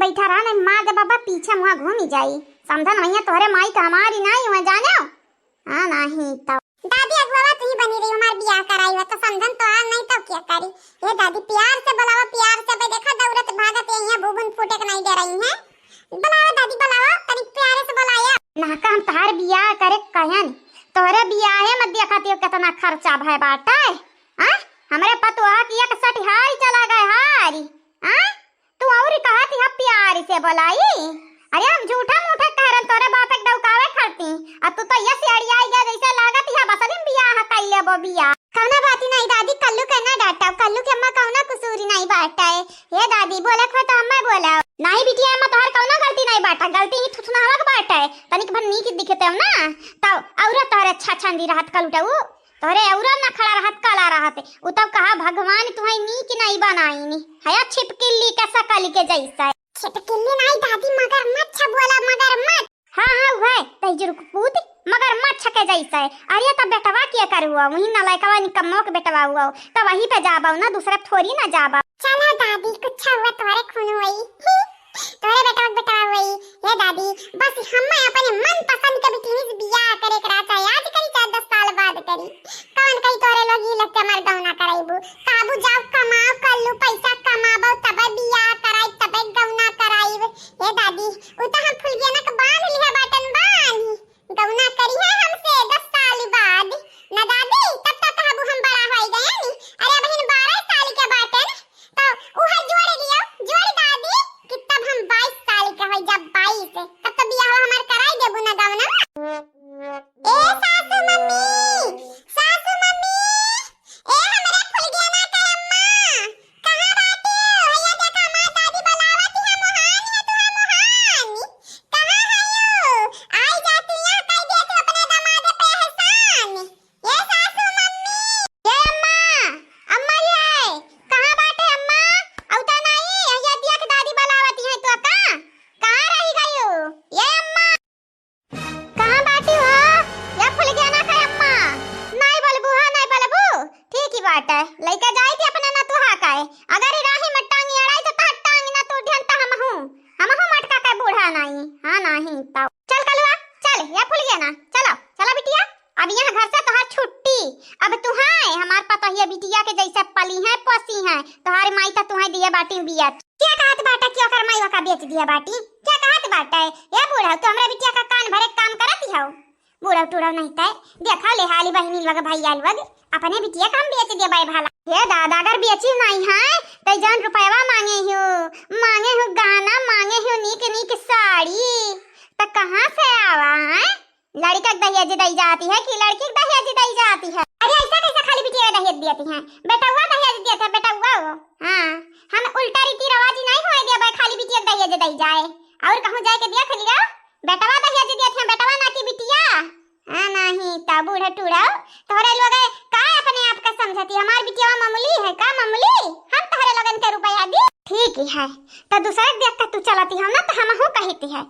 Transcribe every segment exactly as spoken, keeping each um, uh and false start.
बैठा रहा, नहीं मार दे बाबा, पीछे मुँह घूमी जाई। समधन भैया तोहरे माई का हमारी नाई हुए, जाने हो? हाँ, नहीं तो। दादी अगुआ तू ही बनी रही, हमार बियाह कराई हुआ, तो समधन तो आ नहीं तो क्या करी? ये दादी प्यार से बुलावा, प्यार से। भाई देखा दौड़त भागत ये यहाँ बुबुन फूटे के नहीं दे रही है। बुलावा दादी, बुलावा, तनिक प्यारे से बुलाया। ना का हम तहार बियाह करे कहन, तोहरे बियाहे में देखत हो कितना खर्चा भय बाटे। हाँ, हमरे पतोहा की एक सठिहारी चला गए हारी। हाँ, तू औरी कहत ह प्यार से बोलाई। अरे हम झूठा मूठा कह रहन तोरे बाप के डौकावे खाती। अब तू तो ये सियाड़ी आई गया जैसे लागत है बसलिम बियाह कर लेबो बियाह। कौनो बात नहीं दादी, कल्लू के ना डांटा, कल्लू के अम्मा कौनो कसूरी नहीं बाटे। हे दादी बोले खो तो अम्मा बोला। नहीं बिटिया अम्मा तोहर कौनो गलती नहीं बाटा, गलती ही थुथुनावा के बाटे। तनिक भर नीक दिखते हो ना, तब औरत तोहरे अच्छा छंदी रहत कलुटऊ। तोहरे औरा नखड़ा रहत, काला रहत। उ तब कहा, "भगवान तुहई नीक नहीं बनाईनी। हया छिपकिल्ली के सकल के जैसे।" छिपकिल्ली नहीं दादी, मगरमच्छ बोला, मगरमच्छ। हाँ, हाँ, उहे, तई जुर्क पूत, मगरमच्छ के जैसे। अरे, तब बेटवा के कर हुआ? वही नलायकवा निकम्मो के बेटवा हुआ। तब वही पे जाबा ना, दूसरे पे थोड़ी ना जाबा। चला दादी, कुछ हुआ तोहरे खून हुई। तोहरे बेटवा के बेटवा हुई। हे दादी, बस हम्मे अपने मनपसंद के बिटिया से बियाह करे के रहा, चाहे आज करी, चाहे दस साल बाद करी। कौन कही तोहरे लोग ई लगते हमार गौना कराइबू? काबू जाओ कमाओ, कल्लू पैसा कमाबो, तबे बियाह कराई, तबे गौना कराई। हे दादी, उ तो हम फुलगेना के बांध लिहा बाटन बांध। गौना करी है हमसे दस साल बाद। ना दादी, तब तक कहबू हम बड़ा होई गए नी। अरे, अबहिन बारह साल के बाटन। तो उहे जोड़ लियो, जोड़ दादी, कि तब हम बाईस साल के होई, जब बाईस, तब तो बियाह हमार कराई देबू ना गौना। ए सासू मम्मी, सासू मम्मी, ए हमरे फुलगेना के अम्मा, कहाँ बाटी? भैया देखा, हमार दादी बुलावत है, मोहान है तुहार मोहान। कहाँ है यू? आई जा तू यहाँ, कह दे तू अपने दामाद पे एहसान। ये सासू मम्मी। ये अम्मा, अम्मा ये, कहाँ बाटे अम्मा? अउता नाई, ये दिया के दादी बुलावती है तो का? कहाँ रही गयो? ये अम्मा, कहाँ बाटी हो? ये फुलगेना का अम्मा, नाई बोलबू, हाँ नाई बोलबू? ठीक ही बाटे, लइका जाई थी अपने नतुहा का है। अगर ई राही में टांगी अड़ाई तो तहर टांगी ना टूटिहन त हमहू, हमहू मटका के बूढ़ा नाई, हाँ नाहीं तो। चल कलुआ, चल, ये फुलगेना, चलो, चलो बिटिया। अब यहाँ घर से तोहार छुट्टी। अब तुहाय हमार पतोहिया बिटिया के जैसे पली हैं, पोसी हैं। तोहार माई त तुहाय दिए बाटी बिया। क्या कहत बाटा कि ओकर माई ओका बेच दिया बाटी? क्या कहत बाटा? ए बूढ़ा, तू हमरा बिटिया का कान भरे काम करत हौ? बूढ़ा टूढ़ा नहीं तय। देखा ले हाली बहिनी लोग, भैया लोग, अपने बिटिया का हम बेच दिया बाई भला। हे दादा, अगर बेची नहीं है त जौन रुपयवा मांगे हो, मांगे हो गहना, मांगे हो नीक नीक साड़ी, त कहाँ से आवा है? लड़का के दहेज दई जाती है कि लड़की के दहेज दई जाती है? अरे ऐसा कैसा खाली बिटिया के दहेज दियती हैं? बेटउआ दहेज दियत है, बेटउआ हो। हाँ, हम उल्टा रीति रवाजी नहीं होए देबे, खाली बिटिया के दहेज दई जाए। और कहूँ जाए के देख लिया, बेटवा दहेज दियत है, बेटवा ना कि बिटिया। हाँ, नहीं तो बूढ़े टूढ़ा, तोहरे लोग का अपने आप का समझती, हमार बिटिया मामूली है का मामूली? हम तोहरे लोगन के रुपया दी? ठीक ही है, तो दूसरे के देख के तू चलती हो ना, तो हमहू कहती है।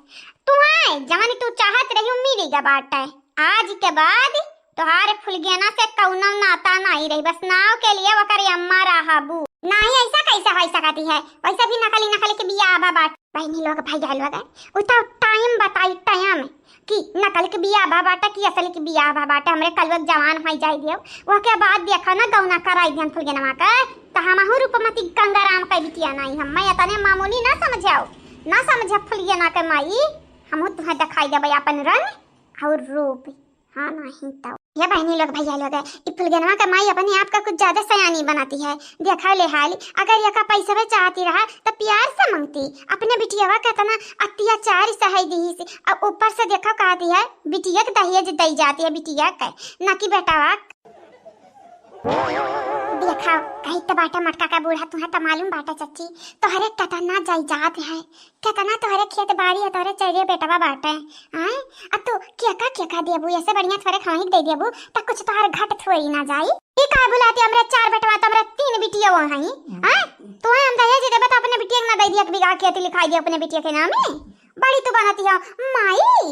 तू आए, जवन तू चाहत रही, मिली गा बाटे। आज के बाद तोहार फुलगेना से कौनो नाता नहीं रही, बस नाव के लिए ओकर अम्मा रहबू। नहीं, ऐसा कैसे हो सकती है? वैसे भी नकली नकली के बियाह बा बाटे। बहनी लोग, भैया लोग, उ तो टाइम बताई, टाइम कि नकल के बियाह बा बाटे कि असल के बियाह बा बाटे। हमरे कलुआ के जवान होई जाई दियो, ओके बाद देखा ना गौना कराई दिहन फुलगेनवा के, त हमहू रूपमती गंगाराम के बिटिया नहीं हम। मैं इतने मामूली ना समझाओ, ना समझे फुलगेना के माई। हमहू तुम्हें दिखाई देबे अपन रंग और रूप। हाँ, नहीं तो। ये बहनी लोग, भैया लोग, ई फुलगेनवा के माई अपने आप का कुछ ज्यादा सयानी बनाती है। देखा ले हाल, अगर एका पैसवे चाहती रहा तो प्यार से मांगती। अपने बिटियावा का इतना अत्याचार सहाय दी से, और ऊपर से देखा कहती है बिटिया के दहेज दई जाती है, बिटिया के, ना कि बेटावा। देखा, कही तो बाटा मटका का बूढ़ा, तुहे तो मालूम बाटा चच्ची, तोहरे कतना जायदाद है, केतना तोहरे खेत बाड़ी है, तोहरे चरिये बेटवा बाटे, आय? अब तू केका केका देबू, ऐसे बढ़िया थोड़े खाही दे देबू, त कुछ तोहर घट थोड़ी ना जाई। ई काहे बुलाती हमरे चार बेटवा, त हमरे तीन बिटिया वो हई, आय? तू हम दहेज देबे त अपने बिटिया के ना दे दिया, एक बीघा खेत लिखाई दिया अपने बिटिया के नामे। बड़ी तू बनती हो माई।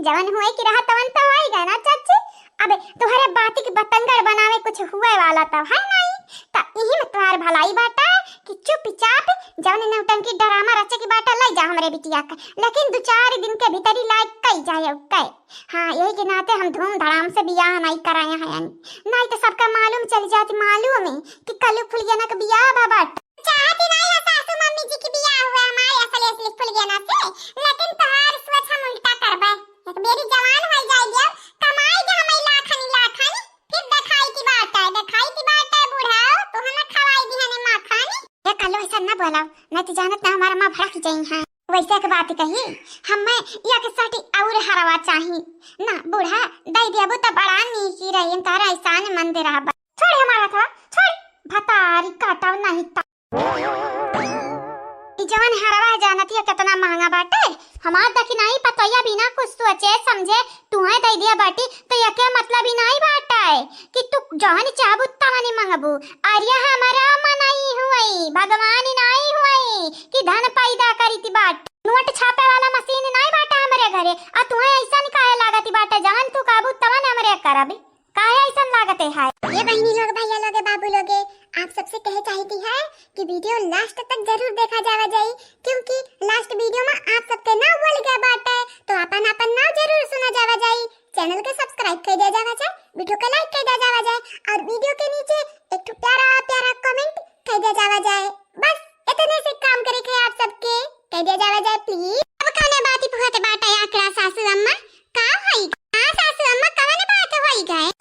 जवन हुए की रहा तवन तो होई गए ना चाची। अब तोहरे बाती के बतंगड़ बनावे कुछ हुए वाला तो है नहीं, त इही में तोहार भलाई बाटे कि चुपचाप जौन नौटंकी ड्रामा रचे के बाटे, लइ जा हमरे बिटिया के, लेकिन दू चार दिन के भीतरी लायक कइ जाए ओके। हाँ, यही के नाते हम धूमधाम से बियाह नाहीं कराए हैं, नाहीं तो सबका मालूम चल जात, मालूम है कि कलू फुलगेना के बियाह बा बाटे। चाहती नाहीं है सासू मम्मी जी की बियाह हुआ हमारे असली असली फुलगेना से, लेकिन तोहार सोच हम उल्टा करबे। एक बेरी जवान हो जाए दियो, कमाई दे हमें लाखनी लाखनी, फिर देखाई की बात है, देखाई की बात है बूढ़ा, तोहने खवाई दी हने माखनी। ए कलू, ऐसा ना बोलाओ, नहीं तो जानत ना हमार अम्मा भड़क जाई हैं। वैसे एक बात कही, हमें या के साटी और हरवा चाही ना बूढ़ा, दइ देबू तो बड़ा नीक ही रही, तारा ऐसा मंदिर रहबा। छोड़ हमारा था, छोड़, भतारी काटा नहीं ता। ई जवन हरवा है जानत हिया केतना महंगा बाटे। हमार दखिनाई पतोहिया बिना कुछ सोचे समझे तुहे दइ दिया बाटी, तो यके मतलब ही नाहीं बाटे कि तू जवन चाहबू तवनी मंगबू। अरे हमरा मनई हुई, भगवान ही नाहीं हुई कि धन पैदा करीती बाट। नोट छापे वाला मशीन नाहीं बाटे हमरे घरे, आ तुहे ऐसन काहे लागती बाटे, जवन तू कहबू तवन हमरे करब। काहे ऐसन लागते है? ये बहिनी लोग, भैया लोगे, बाबू लोगे, आप सबसे कहे चाहती है कि video last तक जरूर देखा जावा जाई, क्योंकि last video में आप सबके ना बोल गया बाटे, तो अपन अपन नाव जरूर सुना जावा जाई। Channel के subscribe कर दिया जावा जाए, video के like कर दिया जावा जाए और video के नीचे एक ठो प्यारा प्यारा comment कर दिया जावा जाए। बस इतने से काम करे के आप सबके, कर दिया जावा जाए please। अब कौने बात पे होते बाटे आखिर सासू अम्मा, का होई? हाँ सासू अम्मा, कौने बात होई गए?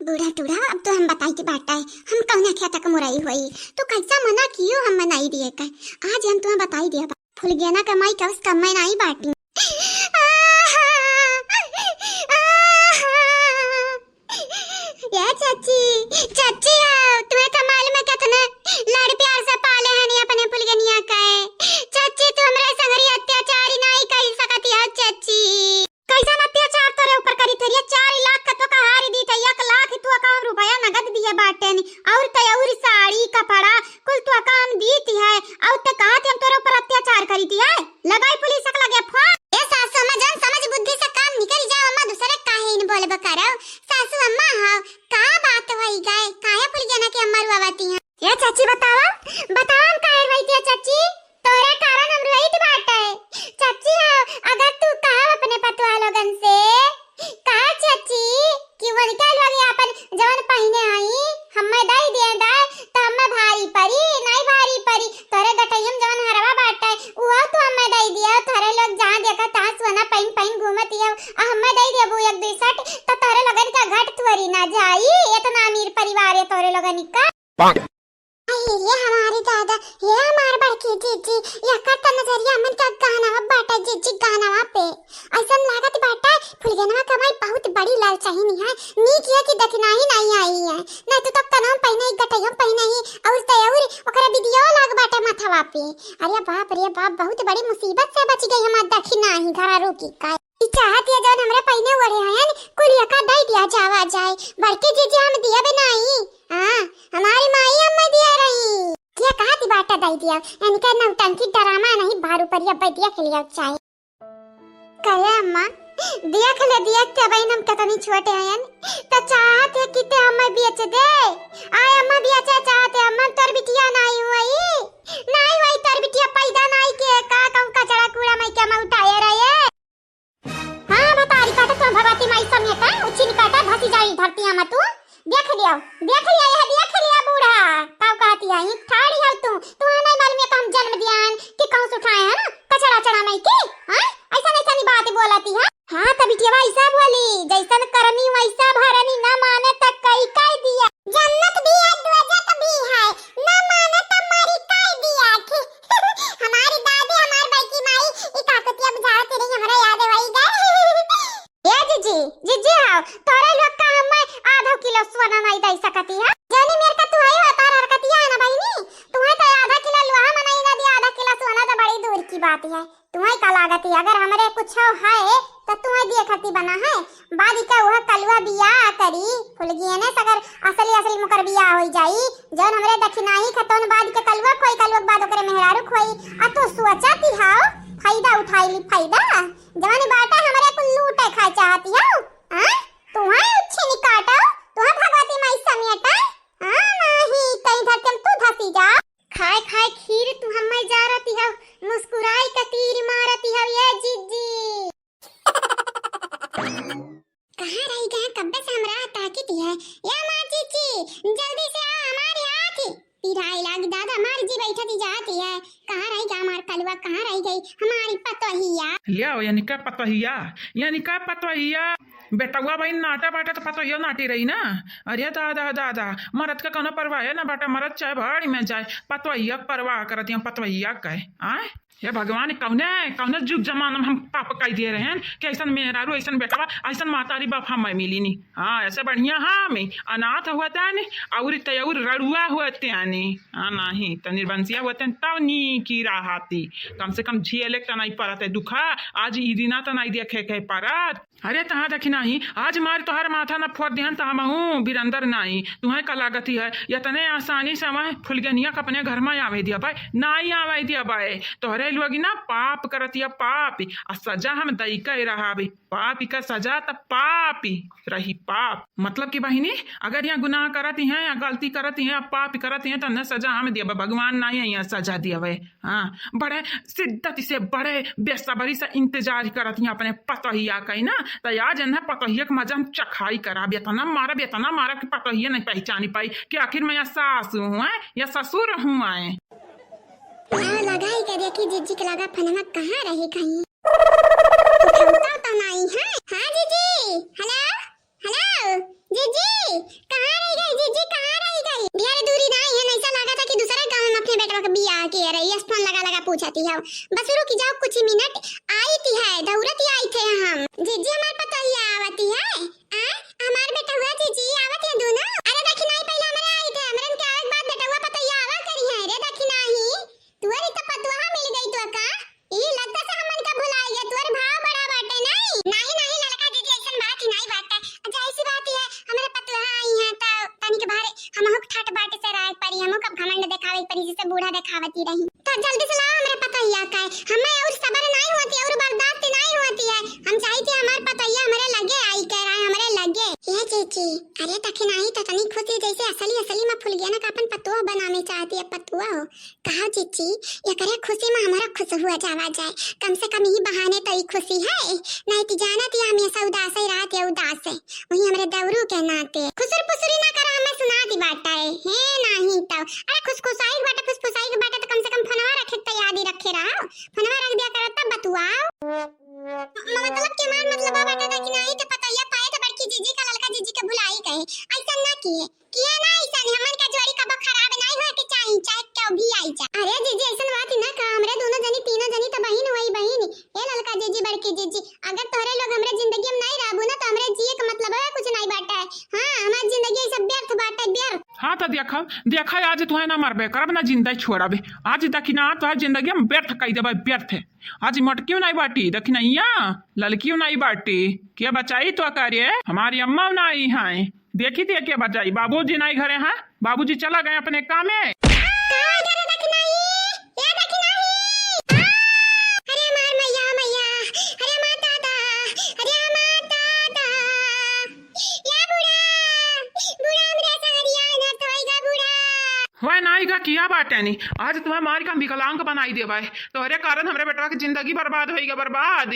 बूढ़ा टूढ़ा, अब तो हम बताई के बाटे, हम कौना खेत के मुरई होई, तो कैसा मना कियो हम मनाई दिए का। आज हम तुम्हें बताई दिया बा। फुलगेना कमाई का उस कमाई नाहीं बाटी। या चाची, चाची आओ, तुम्हें तो मालूम है कितना लाड़ प्यार से पाले हनी अपने फुलगनिया के। चाची, तू हमरे संगरी अत्याचारी नाहीं कर सकती हो चाची। कैसन अत्याचार तोरे ऊपर करी थे रे? चार लाख का तो कहारी दी थे, एक लाख तू का हम रुपया नगद दिए बाटे नी, और ते और साड़ी कपड़ा कुल तू का हम दी थी है, और ते कहा थे हम तोरे ऊपर अत्याचार करी थी है। लगाई पुलिस के लगे फोन। ए सासू अम्मा, जौन समझ बुद्धि से काम निकल जाओ अम्मा, दूसरे काहे इन बोलबे करो। सासू अम्मा हो, का बात होई गए, काहे फुलगेना के अम्मा रुआवती हैं? ए चाची बतावा, बतावा हम काहे रोई थी चाची? तोरे कारण हम रोइत बाटे। चाची हो, अगर तू कहा अपने पतुआ लोगन से, कहा चाची कि उनके लोग अपन जवन पहिने हई, हम्मे दई दिए दाए, तो हम्मे भारी परी, नहीं भारी परी। तोरे गठैया में जवन हरवा बाटे, उहो तू हम्मे दई दिया। तोरे लोग जहाँ देखा तहाँ सोना पहिन पहिन घूमत हियो, आ हम्मे दई देबू एक दुई सेट, तो तोरे लोगन का घट थोरी ना जाई। इतना अमीर परिवार है तोरे लोगन का। अरे ये हमारी दादा, ये हमार बड़की जीजी, यकर त नजरिया मन का गहनवा बाटे जीजी, गहनवा पे। ऐसन लागत बाटे फुलगेनवा कमाई बहुत बड़ी लालचहिन है। नीक है कि दखिनाही नहीं आई है, नहीं तो, तो कनवा पहिने ही, गटैया पहिने ही, और ते और ओकरा बिदियो लाग बाटे माथवा पे। अरे बाप रे बाप, बहुत बड़ी मुसीबत से बच गई हमार दखिनाही घरा रोकी का। ई चाहत है जौन हमरे पहिने ओढ़े हयन, कुल यका दई दिया जावा जाए। बड़की जीजी हम दिया भी नहीं। हाँ, हमारी माई अम्मा दिया रही। क्या कहा थी बाटा दई दिया? इनका नौटंकी ड्रामा नहीं, बारू पर या दिया के लिए चाहे। कहे अम्मा, दिया के ले दिया के बहन हम कितनी छोटे हयन, तो चाहत है कि ते हमें बेच दे। आय अम्मा बेचे चाहत है अम्मा, तोर बिटिया नहीं हुई, नहीं हुई तोर बिटिया पैदा नहीं के का कहूँ कचड़ा कूड़ा में क्या मैं उठाए रहे। हाँ, बतारी काटा तू भगवती माई समेटा, उछिन काटा, धसी जाई धरती आमा तू। देख लिया, देख लिया, यह देख लिया बूढ़ा। का कहती है, ई ठाड़ी है तू, तू नहीं मालूम है कि हम जन्म दियान कि कहूँ से उठाए हैं ना, कचड़ा चढ़ा नहीं के, हाँ? ऐसा नहीं सनी बात बोलती है। हाँ, तब बिटिया ऐसा बोली, जैसन करनी वैसा भरनी, ना माने त कई कई दिया। जन्नत भी है, दोजख भी है, ना माने त मरी कई दिया। हमारी दादी, हमार बड़की माई, ई काकतिया बुझावत रही, हमरा याद वही गए। ए जीजी, जीजी हाव, तोरे लोग का हमें आधा किलो सोना नहीं दे सकती है। जानी मेरे का तू आई हो, तार हरकतिया है ना बहिनी, तुम्हें तो आधा किलो लोहा मनाई ना दिया, आधा किलो सोना तो बड़ी दूर की बात है। तुम्हें का लागत है, अगर हमरे कुछ है तो तुम्हें दिए खाती बना है। बाद का वह कलुआ बियाह करी, फुलगियने से अगर असली असली मुकर बियाह होई जाई, जौन हमरे दखिनाही खतौन बाद के कलुआ खोई, कलुआ के बाद ओकरे मेहरारू खोई। आ तू सोचती हाव, फायदा उठाई ली, फायदा। जवानी बाटा हमरे कुल लूटे खाए चाहती हाव। हाँ? तुम्हें उच्छी निकाटो, तुम्हें भगवती माई समेटा। हाँ, नहीं, कहीं धरती में तू धसी जा। अलवा कहाँ रह गई हमारी पतोहिया? लियाओ, यानी का पतोहिया, यानी का पतोहिया? बेटवा बहिन नाटा बाटा तो पतोहियो नाटी रही ना। अरे दादा, दादा, मरद का कौनो परवाह है ना बाटा, मरद चाहे भाड़ी में जाए, पतोहिया के परवाह करत हैं, पतोहिया का है, आय? हे भगवान, कौने, कौने जुग जमाना में हम पाप कई दिए रहे हैं कि ऐसन मेहरारू, ऐसन बेटवा, ऐसन मातारी बाप हम मिली नी। हाँ, ऐसे बढ़िया हम अनाथ होते हैं और तयौर रड़ुआ होते हैं। हाँ, नहीं तो निर्वंशिया होते हैं तब नी की रहती, कम से कम झेले तो नहीं पड़त है दुखा। आज ई दिना तो नहीं देखे के पड़त। अरे तहाँ देखी नाही, आज मार तोहर माथा न फोड़ दिहन त हमहू बिरंदर नाही। तुहैं का लागत ही है, यतने आसानी से वह फुलगनिया के अपने घर में आवे दिया बाय? नाही आवे दिया बाय। तोहरे लोग ना पाप करतिया, पाप, आ सजा हम दई के रहाबे। पाप का सजा त पाप ही रही, पाप। मतलब कि बहिनी, अगर यहाँ गुनाह करत ही हैं या गलती करत ही हैं या पाप करत ही हैं, त उन्हें सजा हम दिया बाय, भगवान नाही है यहाँ सजा दिया बाय। हाँ, बड़े शिद्दत से, बड़े बेसब्री से इंतजार करत हियाँ अपने पतोहिया का ही ना। त आज इन्हें पतोहिया के मजा हम चखाई कराब, इतना मारब, इतना मारब कि पतोहिया नहीं पहचानी पाई कि आखिर मैं या सासू हूँ, हैं, या ससुर हूँ, हैं। हाँ, लगाई के देखी जिज्जी के लगा फोनवा कहाँ रही कहीं। उठावता तो नहीं है। हाँ जिज्जी, हेलो। हेलो, जिज्जी, कहाँ रह गई जिज्जी, कहाँ रह गई? ढेर दूरी ना आई है, ऐसा लगा था कि दूसरे गाँव में अपने बेटवा का बियाह किए रही, यस फोन लगा लगा पूछती है। बस रुकी जाओ कुछ ही मिनट, आई थी है, दौड़त ही आई थे हम। जिज्जी हमार पतोहिया आवती है, आ? हमार बेटवा जिज्जी आवत है दोनों। अरे देखी नहीं, पहले हमारे आई थे, हमरन के आवे के बाद बेटवा पतोहिया आवा करी है रे, देखी नहीं। तुअरी तो पतोहा मिल गई तो का? ई लगता से हमन का भुलाई गए, तोर भाव बड़ा बाटे नहीं। नहीं, नहीं, ललका दीदी, ऐसन बात ही नहीं बाटे। अच्छा, ऐसी बात ही है, हमरे पतोहा आई हैं, त तनिक भारे हमहू के ठाट बाटे से रहे के परी, हमहू का घमंड देखावे के परी, जैसे बूढ़ा देखावती रही। त जल्दी से लाओ हमरे पतोहिया का, हमें और सबर नहीं होती, और बर्दाश्त नहीं होती है। हम चाहती है हमार पतोहिया हमरे लगे आई के रहे, हमरे लगे। ये चीची, अरे तखी नहीं त तनी खुशी जैसे असली, असली में फुलगिया ना का अपन पतोह बनावे चाहती है, पतोह। कहा जिज्जी, एकरे खुशी में हमारा खुश हुआ जावा जाए, कम से कम यही बहाने तो ई खुशी है, नहीं तो जानत ही हमेशा उदास ही रहत है, उदास है। वही हमरे दौरू के नाते खुसुर पुसुरी ना करा, हमें सुना दी बाटा है, हे नहीं तो। अरे खुसखुसाई के बाटे, खुसफुसाई के बाटे तो कम से कम फोनवा रखे के तो याद ही रखे रहा, फोनवा रख दिया करा तब बतुआओ। म-, मतलब के मार मतलब बाटे था कि नहीं तो पतोहिया पाए तो बड़की जिज्जी का ललका जिज्जी के भुलाई गए, ऐसा ना किए। किया ना ऐसा नहीं, हमन का जोड़ी कबो खराब नहीं होए के चाही, चाहे क्यों भी आई जा। अरे जिज्जी, ऐसन बात ही ना का, हमरे दोनों जनी, तीनों जनी तो बहिन हुई बहिन। ए ललका जिज्जी, बड़की जिज्जी, अगर तोहरे लोग हमरे जिंदगी में नहीं रहबू ना, तो हमरे जिए के मतलब है कुछ नहीं बाटे। हाँ, हमार जिंदगी ये सब व्यर्थ बाटे, व्यर्थ। हाँ, तो देखा, देखा, आज तुहे ना मरबे करब, ना जिंदा छोड़बे। आज देखी ना, तुहे जिंदगी में व्यर्थ कई देबे, व्यर्थ है। आज मोटकियो नहीं बाटी, देखी ना, यहाँ ललकियो नहीं बाटी, के बचाई तो करे? हमारी अम्मा नहीं है। देखी थी के बचाई, बाबूजी नहीं घरे हैं, बाबूजी चला गए अपने कामे। का हो गया रे दखिनाई? ए दखिनाई! आ! अरे हमार मैया, मैया! अरे हमार दादा! अरे हमार दादा! या बूढ़ा! बूढ़ा हमरे संगरिया अनर्थ होइगा बूढ़ा! होए नाई का किया बाटे नी, आज तुम्हें मार के हम विकलांग बनाई देबे, तोहरे कारण हमरे बेटवा के जिंदगी बर्बाद होइगा, बर्बाद।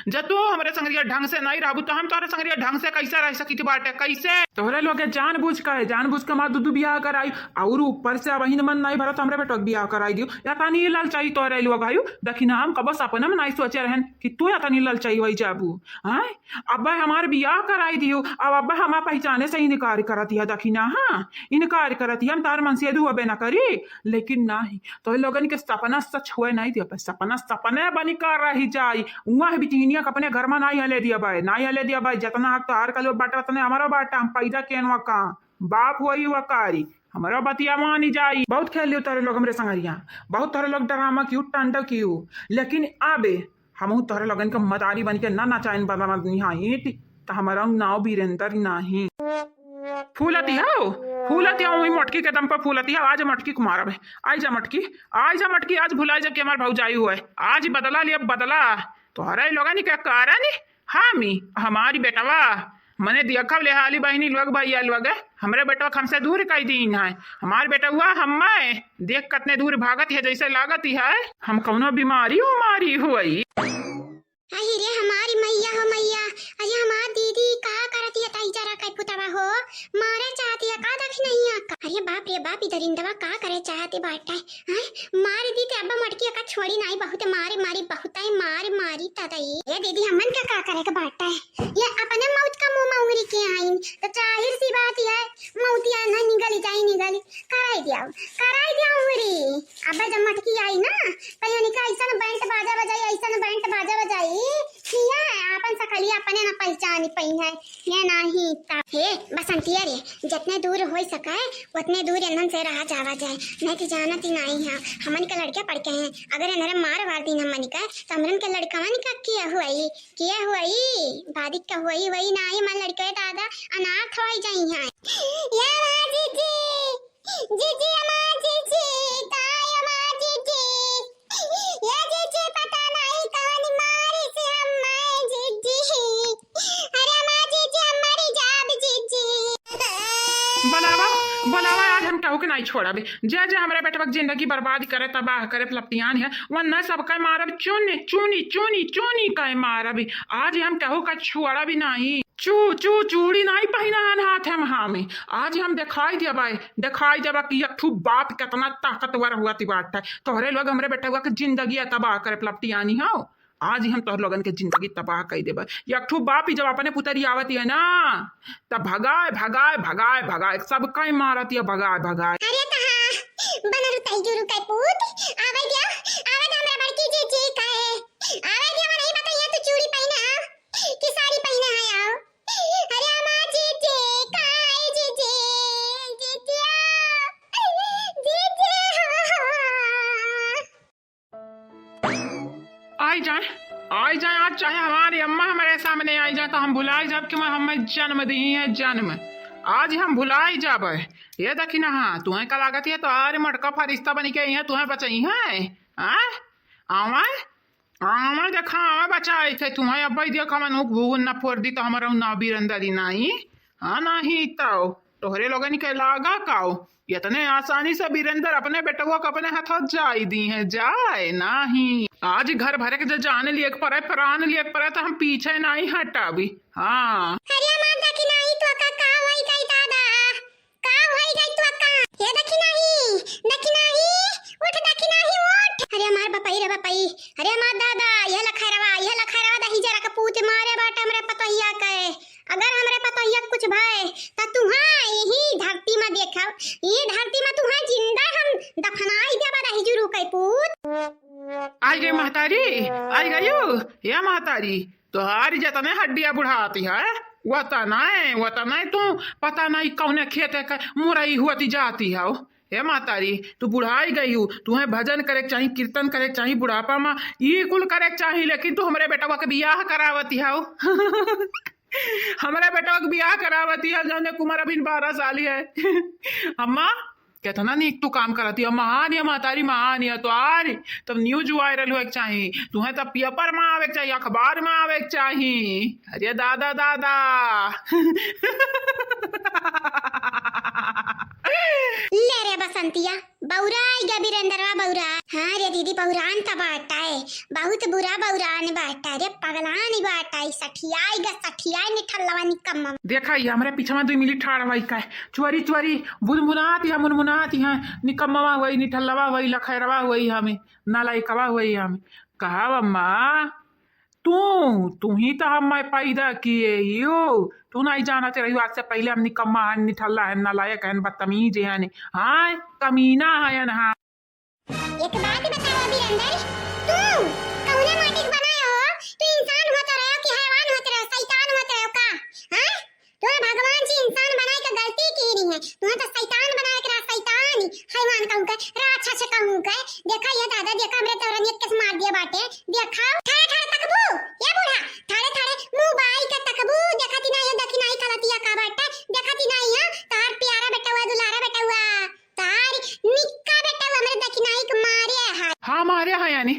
जब तू हमरे संगरिया ढंग से नहीं रहबू, तो हम तोहरे संगरिया ढंग से कैसे रह सकित बाटे? कैसे? तोहरे लोग के जानबूझ के, जानबूझ के हमार दू दू बियाह कराई, और ऊपर से अब अहिन मन नहीं भरत, हमरे बेटवा के बियाह कराई दियो। या तानी ललचाई तोहरे लोग आयु, देखी ना, हम कबो सपना में नहीं सोचे रहन कि तू या तानी ललचाई होई जाबू। हाँ, अब हमार बियाह कराई दियो, अब, अब हमार पहचाने से इनकार करत हिया, देखी ना, हाँ, इनकार करत हिया, हम तार मन से दुआ बे ना करी, लेकिन नहीं, तोहरे लोगन के सपना सच हुए नहीं दिया, पर सपना सपने बनी का रह जाई। उहाँ बिटिनिया के अपने घर में नाई हले दिया बाय, नाई हले दिया बाय। जितना हक तोहार का लोग बाटे, उतने हमारा बाटे। हम पैदा केन वा का, बाप हुआ ही हुआ कारी, हमारा बतिया मानी जाई। बहुत खेल लियो तोहरे लोग हमरे संगरिया, बहुत तोहरे लोग ड्रामा कियो, टंडो कियो, लेकिन आबे हमहू तोहरे लोगन के मदारी बन के ना नचाइन बना निहा ईंट, त हमारा नाव वीरेंद्र नाही। फूलती हो, फूलती हो, वही मटकी के दम पर फूलती हो। आज मटकी को मारब है, आई जा मटकी, आई जा मटकी, आज भुलाई जा कि हमार भौजाई हुआ है, आज ही बदला लिया बदला। तोहरे लोगन के कारण हामी, हमारी बेटवा, मने देखब ले हाली बहिनी लोग, भैया लोग, हमरे बेटवा के हमसे दूर कई दीन है। हमार बेटवा हम्मे देख कतने दूर भागत है, जैसे लागत ही है हम कौनो बीमारी उमारी हुई। अहि रे हमारी मैया हो मैया, अरे हमार दीदी का करत हिया तई जरा कई पुतवा हो, मारे चाहत हिया का दखिनहिया का? अरे बाप रे बाप, ई दरिंदवा का करे चाहत बाटे? हैं? मार दी ते अब्बा मटकी का छोड़ी नाई, बहुत मारे मारी, बहुत ही मार मारी तदई। ए दीदी, हमन का का करे के बाटे? ये अपने मौत का मुंह में उंगरी के आइन, तो जाहिर सी बात है, मौतिया ना निगल जाई, निगल कराई दिया, कराई दिया उंगरी। अब्बा जब मटकी आई ना, पहले का ऐसा बैंड बाजा बजाई, ऐसा बैंड बाजा बजाई, किया है, आपन सकलिया अपने ना पहचानी पई है, ये नाही ता। हे बसंतिया रे, जितने दूर होई सके, उतने दूर इन्हन से रहा जावा जाए, नहीं तो जानत ही नाही है, हमन के लड़के पड़ के हैं, अगर इन्हरे मार वार दीन हमन के, तो हमरन के लड़कवन का किया हुआई, किया हुआई, बादिक का हुआई, वही नाही, हमार लड़के दादा अनाथ होई जाई हैं। या माँ जीजी, जीजी, अम्मा जीजी, काय अम्मा जीजी, ये जीजी पता नहीं कौन मारी से हम मैं जीजी। अरे अम्मा जीजी, हम मरी जाब जीजी। बुलावा, बुलावा, आज हम केहू के नहीं छोड़ब। जे जे हमरे बेटवा के जिंदगी बर्बाद करे, तबाह करे, पलपटियान है, वन्ना सबका मारब, चूनी, चूनी, चूनी, चूनी का मारब। आज हम केहू का छोड़ब नहीं। चू, चू, चूड़ी नाई पहिना हन हाथ हम हामे। आज हम देखाई देबा, देखाई देबा कि एक ठू बाप केतना ताकतवर हुआ ती बात है। तोहरे लोग हमरे बेटवा के जिंदगी तबाह करे पलपटियानी हो। आज हम तोहर लोगन के जिंदगी तबाह कर देबा। एक ठू बाप ही जब अपने पुतरी आवत है ना, तब भगाए, भगाए, भगाए, भगाए, सबका ही मारत है, भगाए, भगाए। अरे कहाँ बनल तई जुरु के पूत? आवे दिया, आवे दिया हमरा बड़की जीजी का है। आवे दिया, वो नहीं बताइए तू चूड़ी पहिना कि साड़ी पहिना है आओ। अरे अम्मा जीजी, काय जीजी, जीजिया, जीजी हो, हो। आई जाए, आई जाए, आज चाहे हमारी अम्मा हमारे सामने आई जाए तो हम भुलाई जाब कि मैं हमें जन्म दी है, जन्म। आज हम भुलाई जाब। ये देखी ना, हाँ, तुम्हें का लागत है तो आरे मटका फरिश्ता बनी के आई है, तुम्हें बचाई है, हाँ? आवा, आवा देखा, आवा बचाई थे तुम्हें। अब भाई देखा, मैं नुक भूगुन ना फोड़ दी तो हमारा ना बीरंदरी नाई। हाँ, नाही तो तोहरे लोगन के लागा काओ, इतने आसानी से बीरेंद्र अपने बेटवा को अपने हाथों जाई दी है, जाए नाही। आज घर भरे के जो जान लिए के परे, प्राण लिए के परे, तो हम पीछे नहीं हटाबी। हाँ। अरे माँ दखिनाही, तो का, का होई गई दादा? का होई गई तो का? ये दखिनाही, दखिनाही, उठ दखिनाही, उठ। अरे हमार बपई रे बपई, अरे हमार दादा, यह लखैरवा, यह लखैरवा दही जरा के पूत मारे बाटे हमरे पतोहिया के। अगर हमरे पतोहिया के कुछ भय, त तुहाँ यही धरती में देखब, ये धरती में तुहाँ जिंदा हम दफनाई देबा दही जुरु के पूत। आई गई महतारी, आई गई हो, ये महतारी, तोहारी जतने हड्डिया बुढ़ाती है, वतने, वतने तू पता नहीं कौने खेते के मुरई हुअती जाती है। हे महतारी, तू बुढ़ाई गई हो, तुहें भजन करे के चाही, कीर्तन करे के चाही, बुढ़ापा में ई कुल करे के चाही, लेकिन तू हमरे बेटवा के बियाह करावती हो। हमरे बेटवा के बियाह करावती हो, जौने के उमर अभी बारह साल है। अम्मा, कितना नीक तू काम करती है, महान है महतारी, महान है। तो आरी तब news viral होए के चाही, तुहें तब paper में आवे के चाही, अखबार में आवे के चाही। अरे दादा, दादा। ले रे बसंतिया, बौराई गा बीरेंद्रवा, बौरा। हाँ रे दीदी, बौरान त बाटा है, बहुत बुरा बौरान बाटा रे, पगलान बाटा है, सठियाई गा, सठियाई निठल्लवा निकम्मा। देखा, ये हमरे पीछे में दो मिनट ठाड़ भाई का है, चोरी चोरी बुनबुनात है, मुनमुनात है, निकम्मवा हुई, निठल्लवा हुई, लखैरवा हुई, हमें नालायकवा हुई, हमें। कहा अम्मा, तू, तू ही तो हमें पैदा किए हो। तू नहीं जानत रही, आज से पहले हम निकम्मा हन, निठल्ला हन, नालायक हन, बदतमीज हन, हाँ, कमीना हन, हाँ। एक बात बताओ बीरेंद्र, तू कौने माटी के बनाए हो? तू इंसान होत रहो कि हैवान होत रहो, शैतान होत रहो का? हाँ? तोहे भगवान जी इंसान बनाए के गलती की रही है, तोहे तो शैतान बनाए के रहा, शैतान, हैवान कहूँ के, राक्षस कहूँ के। देखा ये दादा, देखा हमरे तोरनियत के मार दिया बाटे। देखा, ठाड़े ठाड़े तकबू, ये बूढ़ा, ठाड़े ठाड़े मुँह बाई के तकबू। देखा ती ना ये दखिनाही खलतिया का बाटे, देखा ती ना ये तार प्यारा बेटवा, दुलारा बेटवा, तार निक्का बेटवा हमरे दखिनाही के मारे है। हाँ, मारे है यानी।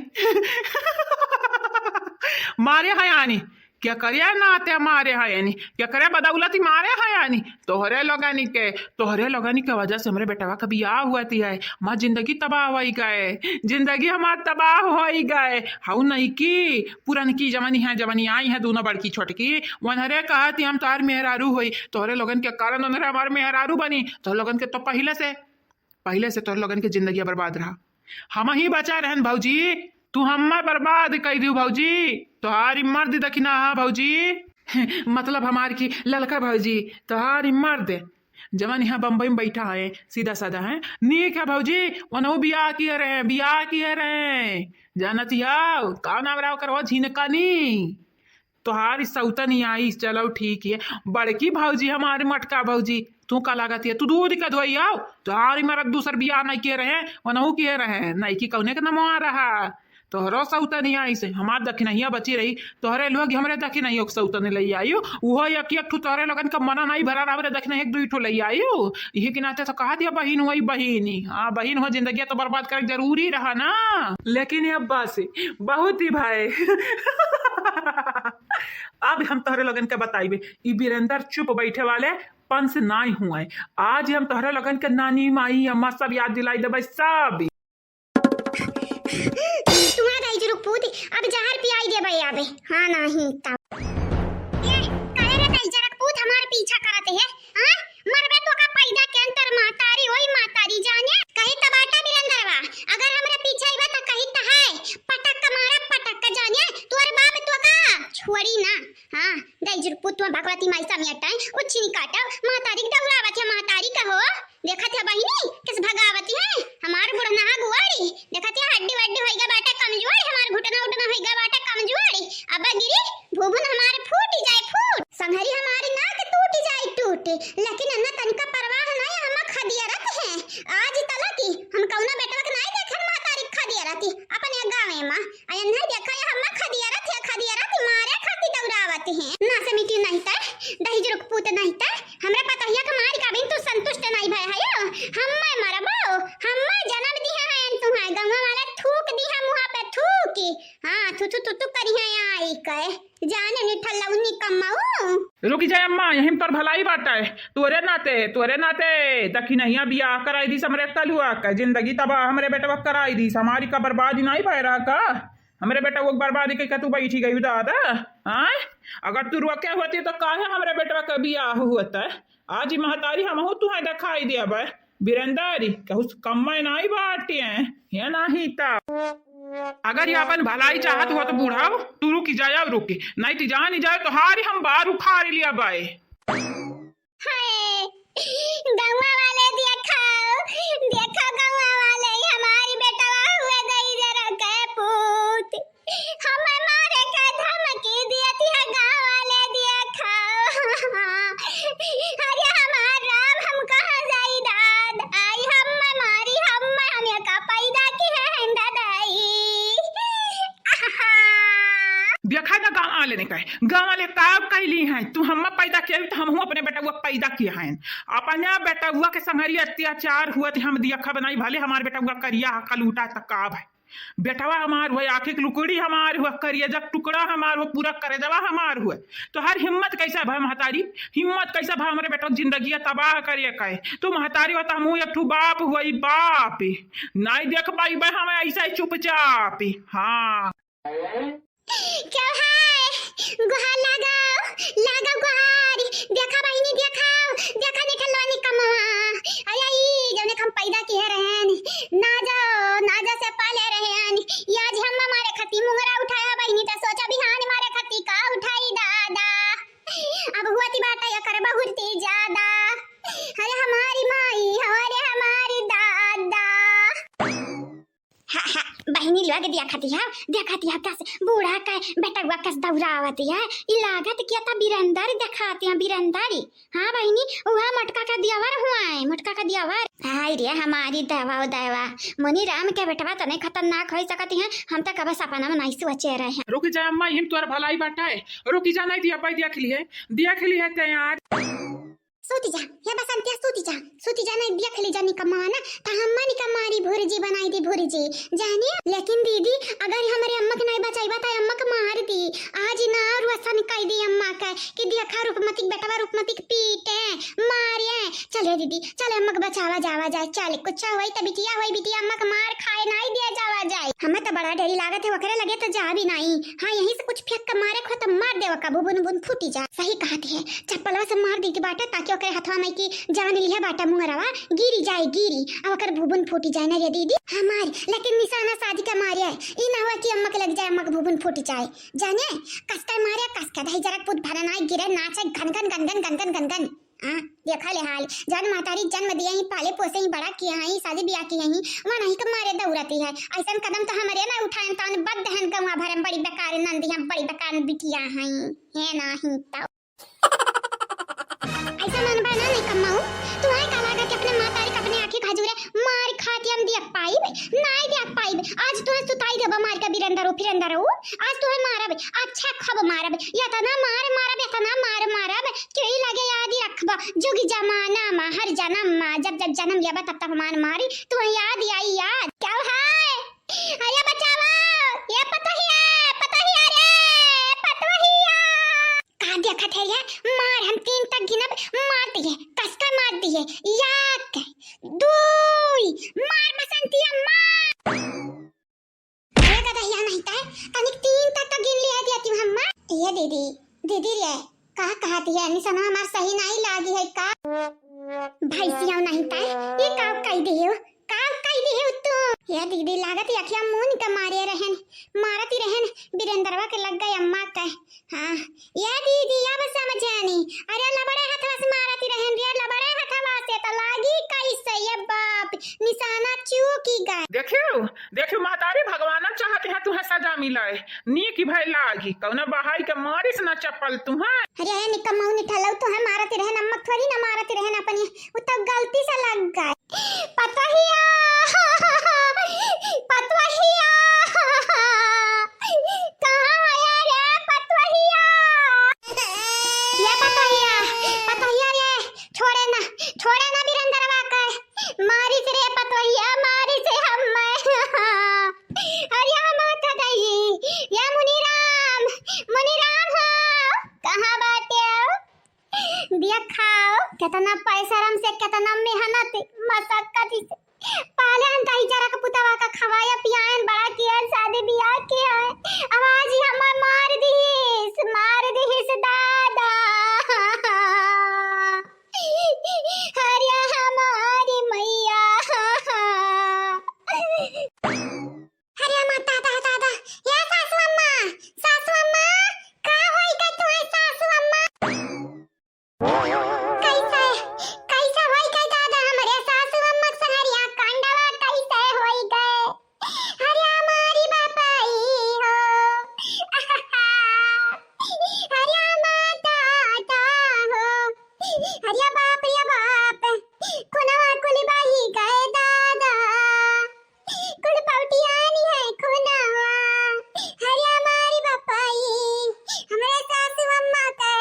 मारे है यानी। केकरे नाते मारे हयनी, केकरे बदौलत मारे हयनी? तोहरे लोगनी के, तोहरे लोगनी के वजह से हमरे बेटवा के बियाह हुअत है। हमार जिंदगी तबाह होइ गए, जिंदगी हमार तबाह होइ गए। हऊ नइकी, पुरनकी जवनी है, जवनी आई है दोनों बड़की छोटकी, वनहरे कहत ही हम तोहार मेहरारू होई। तोहरे लोगन के कारण वनहरे हमार मेहरारू बनी। तोहरे लोगन के तो पहिले से, पहिले से तोहरे लोगन के जिंदगी बर्बाद रहा। हमही बचा रहन भौजी, तू हम्मा बर्बाद कइ दियो भौजी। तोहारी मर्द दखिना हा भौजी। मतलब हमार की ललका भौजी, तोहारी मर्द जवन यहाँ बम्बई में बैठा है, सीधा साधा है, नीक है भौजी। वनहु बियाह किए रहे, बियाह किए रहे। जानत हऊ का नाम रहा ओकर, हो झिनकनी। तोहारी सौतनी आई, चलो ठीक है। बड़की भौजी हमारी मटका भौजी, तू का लागत है, तू दूध का धोई आओ। तोहारी मरद दूसर बियाह नहीं किए रहे, वनहु किए रहे, नहीं कि कौने के नमवा रहा। तोहरो सौतनी आई से हमार दखिनहिया बची रही, तोहरे लोग हमरे दखिनहियो के सौतनी लइ आयु। उहो एक एक ठो तोहरे लोगन का मना नहीं भरा, हमरे दखिनहिया एक दुई ठो लइ आयु। इहे के नाते तो कहा दिया बहिन हुई बहिनी। हाँ बहिन हो, जिंदगी तो बर्बाद करे जरूरी रहा ना। लेकिन ये अब्बा से बहुत ही भाई। अब हम तोहरे लोगन के बताइबे, ई बीरेंदर चुप बैठे वाले पंच नाई हुए। आज हम तोहरे लोगन के नानी, माई, अम्मा सब याद दिलाई देबे सब। तुम्हारा दाई जुरुक पूत, अब जहर पियाई देबे अबे। हाँ नहीं तब। ए, काहे रे दाई जुरुक पूत हमार पीछा करत है? हाँ? मरबे तो का पैदा के अंतर महतारी, ओई महतारी जाने। कही त बाटा बीरेंदरवा, अगर हमरे पीछे अइबे त कही त है, पटक के मारा, पटक के जाने, तोर बाप तो का छोड़ी ना। हाँ, दाई जुरुक पूत भगवती माई समेट है, उच्छिनी काटो, महतारी के दौड़ावत है, महतारी कहो। देखत है बहिनी, किस भगावती है, हमार बुढ़नहा गुआड़ी, देखत है हड्डी वड्डी होइगा बाटे कमजोर, हमार घुटना उटना होइगा बाटे कमजोर, अब गिरी भूभुन हमार फूट जाए फूट, संघरी हमार नाक टूट जाए टूट, लेकिन अन्ना तनिका परवाह नहीं, हम खदियरत है। आज तलक हम कौनो बेटवा के नहीं देखन महतारी खदियरत अपने गाँवे मा। अयन्ना देखा है, हम खदियरत है, खदियरत मारे खातिर दौड़ावत है। ना से मिट्टी नहीं तय, दही जुरुक पूत नहीं तय, हमरा पतोहिया के मारी का बिन तू संतुष्ट नहीं भय हयो। हम्मे मरबो, हम्मे जन्म दिहे हैं तुहां, गंगा वाला थूक दिहे मुहा पे थूक। हाँ, थू थू थू थू करी है आई के। जाने निठल्लऊ निकम्माऊ। रुकी जाए अम्मा, यहीं पर भलाई बाटे। तोरे नाते, तोरे नाते, दखिनहिया बियाह कराई दीस हमरे कलुआ के, जिंदगी तबाह हमरे बेटवा कराई दीस, हमारी का बर्बादी नहीं भय रहा का? हमरे बेटवा के बर्बादी कइके तू बैठी गई दादा, आय? अगर तू रोके होती तो काहे हमरे बेटवा के बियाह हुअत? आज ई महतारी हमहू तुहे देखाई देबे। बीरेंदर, कहू से कम्मे नाई बाटे, हे नाही ता। अगर ये अपन भलाई चाहत हो तो बूढ़ा, तू रुकी जाए और रुकी, नहीं तो जान ही जाए तो हारी हम बार उखाड़ लिया बाय। हाय, गौवा वाले देखो, देखो गौवा वाले, हमारी बेटवा हुए गई जरा के पूत। हमें मारे के धमकी दिया थी गाँव वाले, देखो। अरे हमार राम, हम कहाँ जाई दाद? आई हम मारी, हम, हम ये का पैदा की है दादाई। देखा ना गाँव वाले ने कहे, गाँव वाले का कैली हैं, तू हम्मा पैदा किया तो हमहू अपने बेटवा पैदा किया हैं। अपने बेटवा के संगरी अत्याचार हुआ तो हम दिया खा बनाई, भले हमार बेटवा करिया हकल उठा तक का भाई। बेटवा हमार हुए, आँखी के लुकड़ी हमार हुए, करेजा के टुकड़ा हमार हुए, पूरा करेजवा हमार हुए। तो हर हिम्मत कैसा भा महतारी, हिम्मत कैसा भा हमरे बेटा जिंदगी तबाह करे कहे। तू महतारी हो तो हमहू एक ठू बाप हुए, बाप। नाई देख पाइबे हम ऐसा ही चुपचाप। हाँ। क्या है? गुहार लगाओ, लगाओ गुहार। देखा बहिनी, देखाओ, देखा निकलवा निकमवा। अरे ई जौने हम पैदा किए रहन, ना जाओ, ना जा से पाले रहन। ये आज हम मारे खती मुंगरा उठाया बहिनी, त सोचा बिहान मारे खती का उठाई दादा। अब हुआ ती बाटा एकर बहुरती ज्यादा। अरे हमारी माई, अरे हमारी दादा। हा, हा, बहिनी लोग देखती है, देखती है कस बूढ़ा के बेटवा कस दौड़ावती है। ई लागत किया था बीरेंदर देखाती है, बीरेंदर। हाँ बहिनी, उहा मोटका का दियावर हुआ है, मोटका का दियावर। हाय रे हमारी देवा ओ देवा, मुनि राम के बेटवा तने खतरनाक होई सकती है, हम तो कबे सपना में नहीं सोचे रहे हैं। रुकी जा अम्मा, यही तोर भलाई बाटा है। रुकी जा, नहीं दिया पाई, दिया खिली है, दिया खिली है तैयार। सूती जा, हे बसंतिया, सूती जा, सूती जा, नहीं दिया खिली जा निकम्मा ना, त हम्मा निकम्मारी भुर्जी बनाई दी, भुर्जी। जानिए, लेकिन दीदी, अगर हमरे अम्मा के नहीं बचाइबा, त अम्मा के मार दी। आज ना और वसन का दी, चल अम्मा के बचावा जावा जाए, चल कुछ होई त बिटिया होई, बिटिया अम्मा के मार खाए नाई दिया जावा जाए। हमें त बड़ा डरी लागत है, ओकरे लगे त जा भी नाई। हाँ, यहीं से कुछ फेंक के मारे खो त मार देवा का भुबुन भुबुन फूटी जाए। सही कहत है, चप्पलवा से मार दी बाटा, ताकि ओकरे हथवा में की जान लिया बाटा मुंगरवा, गिरी जाए गिरी, अब ओकर भुबुन फूटी जाए ना रे दीदी। हमार लेकिन निशाना शादी का मारे है, ई ना हुआ कि अम्मा के लग जाए, अम्मा के भुबुन फूटी जाए। जाने, कस के मारे, कस के दही जरा पूत भरा नाई गिरे, नाचे घन घन घन घन घन घन घन घन। हाँ, देखा ले हाल, जौन महतारी जन्म दिया ही, पाले पोसे ही, बड़ा किया ही, शादी ब्याह किया ही, वह नहीं के मारे दौड़ती है। ऐसन कदम तो हमरे ना उठाएन, तौन बद दहन गौवा भरम बड़ी बेकार नंदी हम, बड़ी बेकार बिटिया हैं। हे नाही तो। ऐसा मन बा ना नहीं कमाऊ, तुम्हें का लागा कि अपने महतारी के अपने आँखी खजूरे मार खाती हम दिया पाइब, नाई दिया पाइब। आज तुम्हें सुताई देबा मार के बिरंदरो फिरंदरो, आज तुम्हें मारब, अच्छा खब मारब, इतना मार मारब, इतना मार मारब, कि ई लगे याद ही रखबा, जुग जमाना मा, हर जन्म मा, जब जब जन्म लेबा तब तब हमान मारी, तुम्हें याद ही आई याद। क्या है? अरे बचावा, ये पतोहिया, पतोहिया रे, पतोहिया। का देखत है ये? मार हम तीन तक गिनब, मार दिए, कस के मार दिए, एक, दुई, मार बसंतिया, मार। अरे गदहिया नहीं तय, तनिक तीन तक तो गिन लिया दिया तू हम्मा। ये दीदी, दीदी रे, का कहत है? निसना हमार सही नहीं लागी है का? भैंसिया नहीं तय, ये का कह दियो? का कह दियो तू? ये दीदी लागत यखिया मुन के मारे रहन, मारती रहन, बिरेंद्रवा के लग गए अम्मा के। हाँ, ये दीदी अब समझ आनी। अरे लबड़े हथवा से मारती रहन रे, लबड़े हथवा से तो लागी कैसे ये बाप, निशाना चूकी गए। देखियो, देखियो महतारी, भगवान चाहते हैं तुहे सजा मिले। नीक भय लागी, कौनो बहाई के मारिस ना चप्पल तुहे। अरे हे निकम्मऊ निठलऊ, तुहे मारत रहन, अम्मा थोड़ी ना मारत रहन अपनी, उ तो गलती से लग गए। पतोहिया, पतोहिया, कहाँ है रे पतोहिया? ये पतोहिया, पतोहिया रे, छोड़े ना, छोड़े ना बिरंदरवा के। मारिस रे पतोहिया, मारिस हम्मे। अरे माता दाई, या मुनीराम, मुनीराम हो, कहाँ बाटे हो? देखाओ, केतना पैसा रम से, केतना मेहनत, मशक्कत से पाले हन ताई जरा के पुतवा का खवाया पियायन, बड़ा किया, शादी बियाह किया। अब आज ही हमार मार दिहिस, मार दिहिस दादा। अरे हमारी मैया। अरे अम्मा, दादा, दादा, या सासू अम्मा, सासू अम्मा, का होई गए तुहे सासू अम्मा? कैसे, कैसे होई गए दादा हमरे सासू अम्मा के संगरिया कांडवा कैसे होई गए? अरे हमारी बापाई हो। अरे माता, दादा हो। अरे बाप रे बाप, खुनवा कुल बही गए दादा। कुल पौटियानी है खुनवा। अरे हमारी बापाई, हमरे सासू अम्मा के,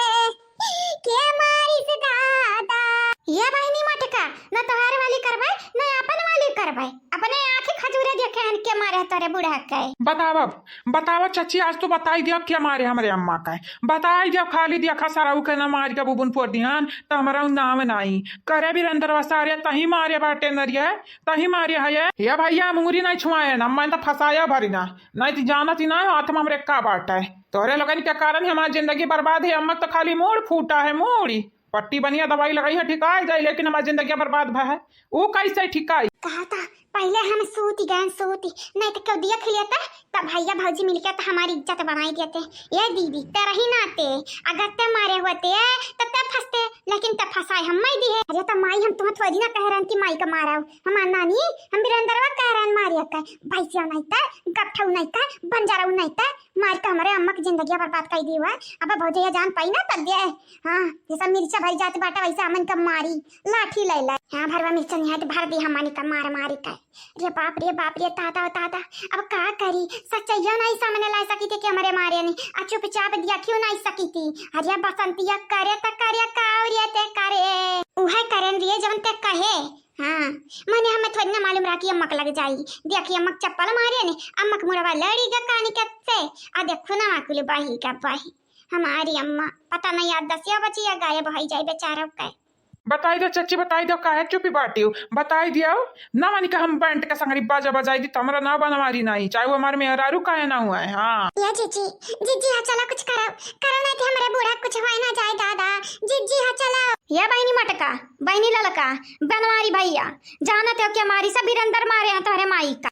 के मारिस दादा। ये बहिनी मटका, न तोहार वाली करबै, न अपन वाली करबै। अपने आँखी खजूरे देखे हन के मारे तोरे बूढ़ा के। बतावा, बतावा चाची, आज तो बताई दिया के मारे हमरे अम्मा के। बताई दिया, खाली दिया खसरऊ के न मार के बुबुन फोड़ दिहन, त हमरा उ नाम नाई। करे बिरंदरवा सारे, तही मारे बाटे नरिया, तही मारे है ये। ये भैया, मुंगरी नहीं छुआए ना, मैं तो फंसाया भरी ना, नहीं तो जानत ही ना हाथ में हमरे का बाटे। तोरे लोगन के कारण ही हमारी जिंदगी बर्बाद है। अम्मा तो खाली मूड़ फूटा है, मूड़ी। पट्टी बनिया दवाई लगाई है, ठिकाए जाए, लेकिन हमारी जिंदगी बर्बाद भा है। ऊ कैसे ठिकाई? कहा था, पहले हम सूती गए, सूती, नहीं तो क्यों दिया खिलिया था, तब भैया भौजी मिलके तो हमारी इज्जत बनाई देते। ये दीदी, तेरा ही नाते, अगर ते मारे होते, तो ते फंसते, लेकिन ते फंसाए हम माई दी है। अरे तो माई, हम तुम्हें थोड़ी ना कह रहन कि माई का मारा हो। हमार नानी, हम बिरंदरवा कह रहन मारे का। भाई से नहीं था, गपठऊ नहीं था, बंजारा नहीं था, मार के हमरे अम्मा की जिंदगी बर्बाद कर दी हुआ। अब भौजी ये जान पाई ना तब दे। हाँ, जैसा मिर्चा भरी जात बाटा वैसे हमन का मारी, लाठी ले ले। हाँ, भरवा मिर्चा निहात भर दी हमनी का मार मारी का। रे बाप रे बाप रे, ताता ताता, अब का करी? सच्चाइया नहीं सामने ला सकी थी कि हमरे मारे नहीं, आ चुपचाप दिया क्यों नहीं सकी थी? अरे बसंतिया करे त करे का और ये ते करे। उहे करन रिये जौन ते कहे। हाँ, मने हमें थोड़ी ना मालूम रहा कि अम्मक लग जाई। देखी अम्मक चप्पल मारे ने, अम्मक मुड़वा लड़ी गा कानी के से, आ देखो ना कुल बही का बही। हमारी अम्मा पता नहीं याद दसिया बचिया गायब होई जाई बेचारा के। बताई देउ चच्ची, बताई देउ, काहे चुपी बाटिउ? बताई दियाउ। ना मानी का हम बैंड का संगरी बाजा बजाई दी, त हमरा ना बनवारी नाई, चाहे उ हमार मेहरारू काहे ना हुआ है। हाँ। या जीजी, जीजी, हाँ, चला कुछ करो, करो, नाहीं त हमरे बूढ़ा कुछ होए ना जाए दादा। जीजी, हाँ, चला। या बहिनी मटका, बहिनी ललका, बनवारी भइया, जानत हो कि हमारी सब बिरंदर मारे हैं तोहरे माई का।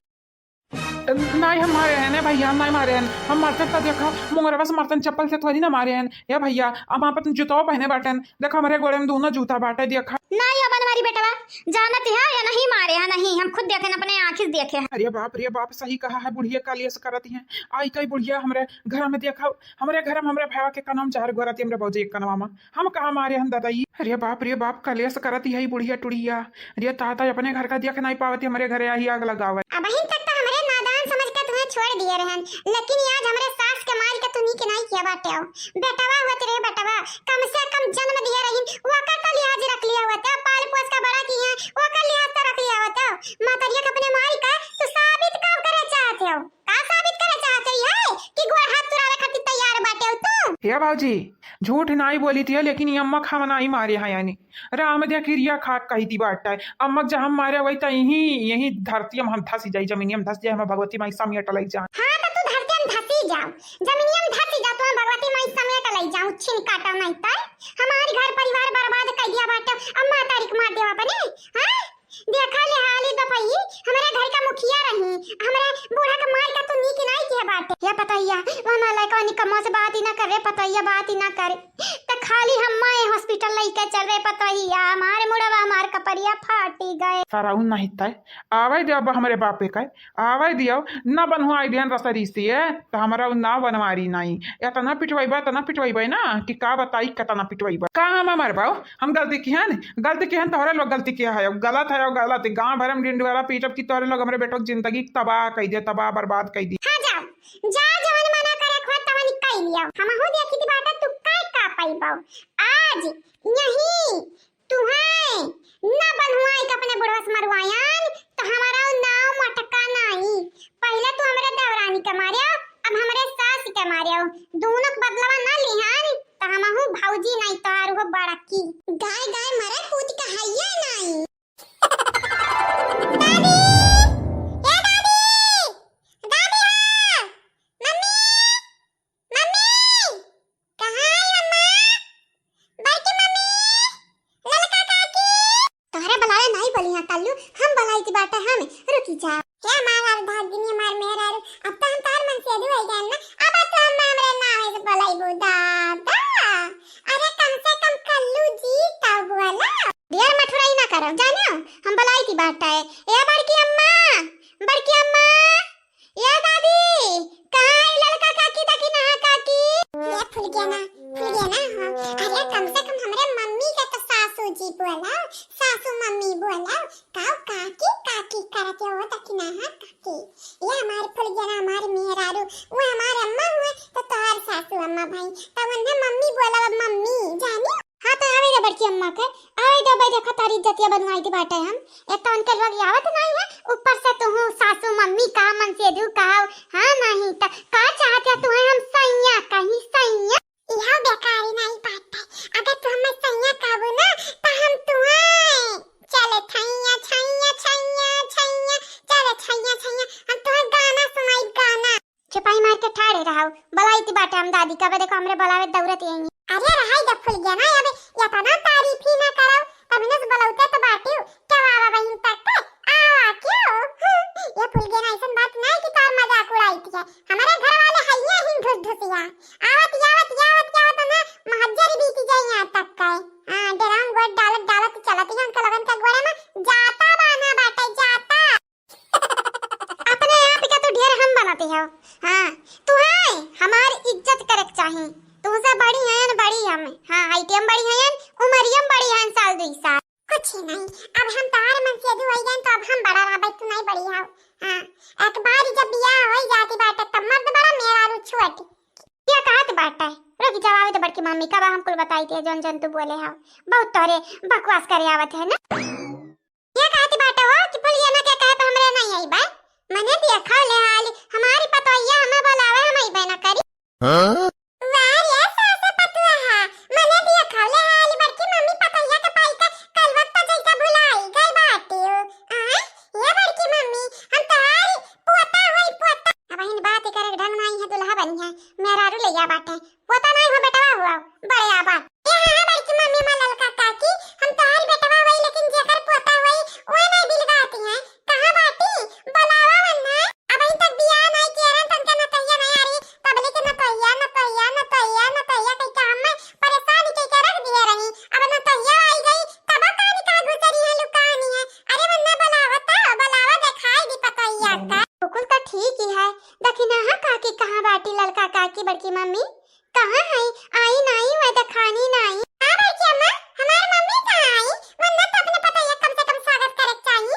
नाई हम मारे हैं ने भइया, हम नाई मारे हैं। हम मारते त देखा, मुंगरवा से मारतन, चप्पल से थोड़ी ना मारे हैं। या भइया, अब आप अपन जूतवा पहने बाटेन, देखा हमरे गोड़े में दूनो जूता बाटे, देखा। नाई हो बनवारी बेटवा, जानत है या नहीं मारे हैं, नहीं, हम खुद देखे हैं, अपने आँखी से देखे हैं। अरे बाप रे बाप, सही कहा है बुढ़िया, कलेस करत हैं। आई कई बुढ़िया हमरे घर में देखा, हमरे घर में हमरे भैया के कनवा में जहर घोरत है, हमरे भौजी के कनवा में। हम कहाँ मारे हन दादा ई? अरे बाप रे बाप, कलेस करत ही है ई बुढ़िया टुढ़िया। अरे ताता अपने घर का देख नाई पावत ही, हमरे घरे आई आग लगावत। अबहिन तक तो हमरे नादान समझ के तुहें छोड़ दिए रहन, लेकिन आज हमरे सास के मार के तू नीक नाई किया बाटे हो। बेटवा हुआ तेरे बेटवा, कम से कम जन्म दिए रहीन, ओकर का लिहाज रख लिया हुआ था, पाल पोस का बड़ा की है, ओकर लिहाज तो रख लिया हुआ था। मातरिया के अपने मारी का तू साबित का करे चाहते हो? का साबित करे चाहते है कि गोड़ हाथ तुड़ावे खातिर तैयार बाटे हो तू? हे बाबूजी, झूठ नाई बोली थी, लेकिन ये अम्मा खावा नाई मारे हैं यानी। राम दे किरिया खा कही थी बाटा है। अम्मा जहाँ मारे वही तो यही, यही धरती में हम धसी जाई, जमीनिया में धस जाए, हम भगवती माई समेट लई जा। हाँ, तो तू धरती में धसी जाओ, जमीनिया में धसी जाओ, तुम्हें भगवती माई समेट लई जाओ, छिन काटा नहीं तो हमारी घर परिवार बर्बाद कर दिया बाटे। अम्मा तारीख मार देवा अपने, हाँ? देखा ले हाली दफई, हमरा घर का मुखिया रही, हमरा बूढ़ा का मार का तू नीक नाई किहे बाटे। या पतोहिया, वह ना लड़का निकम्मा से बात ही ना करे, पतोहिया बात ही ना करे। त खाली हम्मा ए hospital लइके चल रे पतोहिया, हमारे मुड़वा हमार कपड़िया फाटी गए। सारा उन नहीं तय, आवे दे अब हमरे बापे का, आवे दियो, ना बनवाई दिहन रसरी से, त हमरा उ ना बनवारी नाई। एतना पिटवाइबा, एतना पिटवाइबा ना कि का बताई, केतना पिटवाइबा। का हम मरबाऊ? हम गलती किहन? गलती किहन? तोहरे लोग गलती किया है, गलत है, गलत। गाँव भर में डिंडवारा पीटब कि तोहरे लोग हमरे बेटो के जिंदगी तबाह कई दे, तबाह बर्बाद कई दे। हाँ, जाओ, जा, जवन मना करे खोज तवन कई लियो। हमहू देखी थी बाटा, तू काय का पाइबो। आज यही तुहें न बनवाई के अपने बुढ़वा से मरवायन, त हमारा नाव मटका नाई। पहिले तू हमरे देवरानी के मार्यो, अब हमरे सास के मार्यो। दोनों के बदलवा ना लिहन, त हमहू भौजी नाई तोहार हो बड़की। गाय गाय मरे पूत कहाइया नाई। दादी, ए दादी, दादी हाँ, मम्मी, मम्मी, कहाँ है अम्मा? बड़की मम्मी, ललका काकी। तोहरे बुलावे नाई बोली हाँ कल्लू, हम बुलाई थी बाटे हम, रुकी जा। हे हमार अरधागिनी, हमार मेहरारू, अब तो हम तोहर मनसेधू हो गए ना, अब तो हम हमरे नाम से बुलाइबू दादा। अरे कम से कम कल्लू जी तो बोला। ढेर मठुराई ना करो, जानो, हम बुलाई थी बाटे। ए बड़की अम्मा, बड़की अम्मा, ए दादी, कहाँ है ललका काकी, दखिनहा काकी? ए फुलगेना, फुलगेना हो। अरे कम से कम हमरे मम्मी के तो सासू जी बोला, सासू मम्मी बोला। काऊ काकी, काकी करत हो, दखिनहा काकी। ए हमार फुलगेना, हमार मेहरारू, वो हमार अम्मा हुए, तो तोहार सासू अम्मा भाई, तब उन्हें मम्मी बोला, मम्मी, जानी? हाँ, तो आवे दे बड़की अम्मा के, आवे दे, भाई देखो, तारी इज्जतिया बनवाई थी बाटे हम। एक तो उनके लोग आवत नहीं है, ऊपर से तू सासू मम्मी कहा, मनसेधू कहा, हाँ नहीं तो का चाहत है तू हम सैया कहीं सैया? यह बेकारी नहीं बात है, अगर तू हमें सैया कहबू ना तो हम तुम्हें चले छैया, छैया, छैया, छैया, चले छैया, छैया, हम तुम्हें गाना सुनाई, गाना। चुपाई मार के ठाड़े रहो, बुलाई थी बाटे हम दादी, कबे देखो हमरे बुलावे दौड़त यही। अरे रहाई दे फुलगेना, अब इतना तारीफ ही ना करो, तब इन्हें बुलाते तो बाटी, क्या आवा बहिन तक के, आवा क्यों? ये फुलगेना ऐसन बात नहीं कि तार मजाक उड़ाई थी, हमारे घर वाले हइये ही ढुस ढुसिया, आवत, आवत, आवत, आवत ना, महज्जर बीत जाए यहाँ तक का। हाँ, डराम गोड़ डालत, डालत चलत ही उनके लगन के गोड़े में जाता बाना बाटे, जाता। अपने आप के तू ढेर हम बनाते हो। हाँ, तू है, हमार इज्जत करे के चाही। तुमसे बड़ी हैं, बड़ी हम। हाँ, height में बड़ी हैं, उमरिया में बड़ी हैं, साल दुई साल। कुछ नहीं, अब हम तोहार मनसेधू हो गए तो अब हम बड़ा रहबे, तू नहीं बड़ी हो। हाँ, एक बार जब बियाह हो जाती बाटे तब मर्द बड़ा मेहरारू छोट। क्या कहत बाटे? रुक जाओ, आवे तो बड़की मम्मी, कब हम कुल बताई थे जौन जौन तू बोले हो। बहुत तोरे बकवास करे आवत है ना। ये कहत बाटे हो कि फुलगेना के कहे पे हमरे नहीं आई बा? मने देखा ले हाल, हमारी पतोहिया हमें बुलावे, हम अइबे ना करी। हाँ? वाह रे सास पतोहा, मने देखा ले हाल, बड़की मम्मी पतोहिया के पाई के हैं, मेहरारू लइया बाटे, पोता नाहीं हो, बेटवा हुआ, बड़े आबाद। ए हाँ, बड़की मम्मी, हमार ललका काकी, हम तोहार बेटवा होई, लेकिन जेकर पोता होई, ओए नाहीं बिलगाती हैं। कहाँ बाटी? बुलावा वन्ना। अबहीं तक बियाह नाहीं किहे रहन, तनका नतोहिया नाहीं आ रही। तबले के नतोहिया, नतोहिया, नतोहिया, नतोहिया कहि के हम्मे परेशान कइ के रख दिहे रही। अब नतोहिया आई गई, तब कानी कहाँ घुसरी है, लुकानी है। अरे वन्ना बुलावा तो, बुलावा, देखाई दी पतोहिया का। कुल तो ठीक ही है, दखिनहा काकी कहाँ बाटी, ललका काकी, बड़की मम्मी? कहाँ है? आई नाहीं, वह देखानी नाहीं। हाँ बड़की अम्मा, हमार मम्मी कहाँ आई? वन्ना तो अपने पतोहिया कम से कम स्वागत करे के चाही।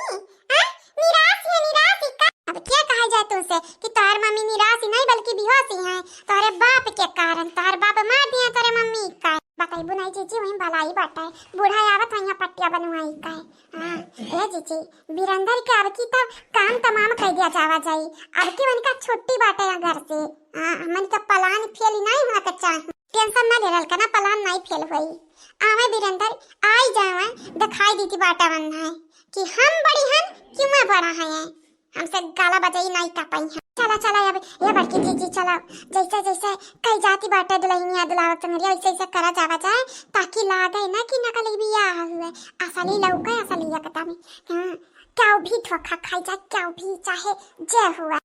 हाँ? निराश है, निराश ही का? अब क्या कहा जाए तुमसे कि तोहर मम्मी निराश ही नहीं बल्कि बेहोश ही है। तोहरे बाप के कारण, तोहर बाप मार दिया तोहरे मम्मी का। बताइबू नहीं जीजी, वहीं भलाई बाटे। बूढ़ा आवत है यहाँ पट्टिया बनवाई का। हाँ, ए जीजी, बीरेंदर के अब की तब काम तमाम कइ दिया जावा जाई। अब की उनका छुट्टी बाटे यहाँ घर से। हाँ, हमन का plan fail नाहीं हुआ के चाही। Tension ना ले ललका ना, plan नाहीं fail होई। आवे बीरेंदर, आई जावे, दिखाई दीती बाटा बन्ना है कि हम बड़ी हन कि वह बड़ा है। हमसे गाला बजाई नाहीं का पाई है। चला, चला, अब ये बड़की जीजी, चला, जैसे, जैसे कही जाती बाटे दुल्हनिया दुलावत मेरी, ऐसे, ऐसे करा जावा जाए, ताकि लागे ना कि नकली बियाह हुए, असली लौके, असली एकदम। हाँ, क्या भी धोखा खाई जाए, क्या भी, चाहे जे हुआ।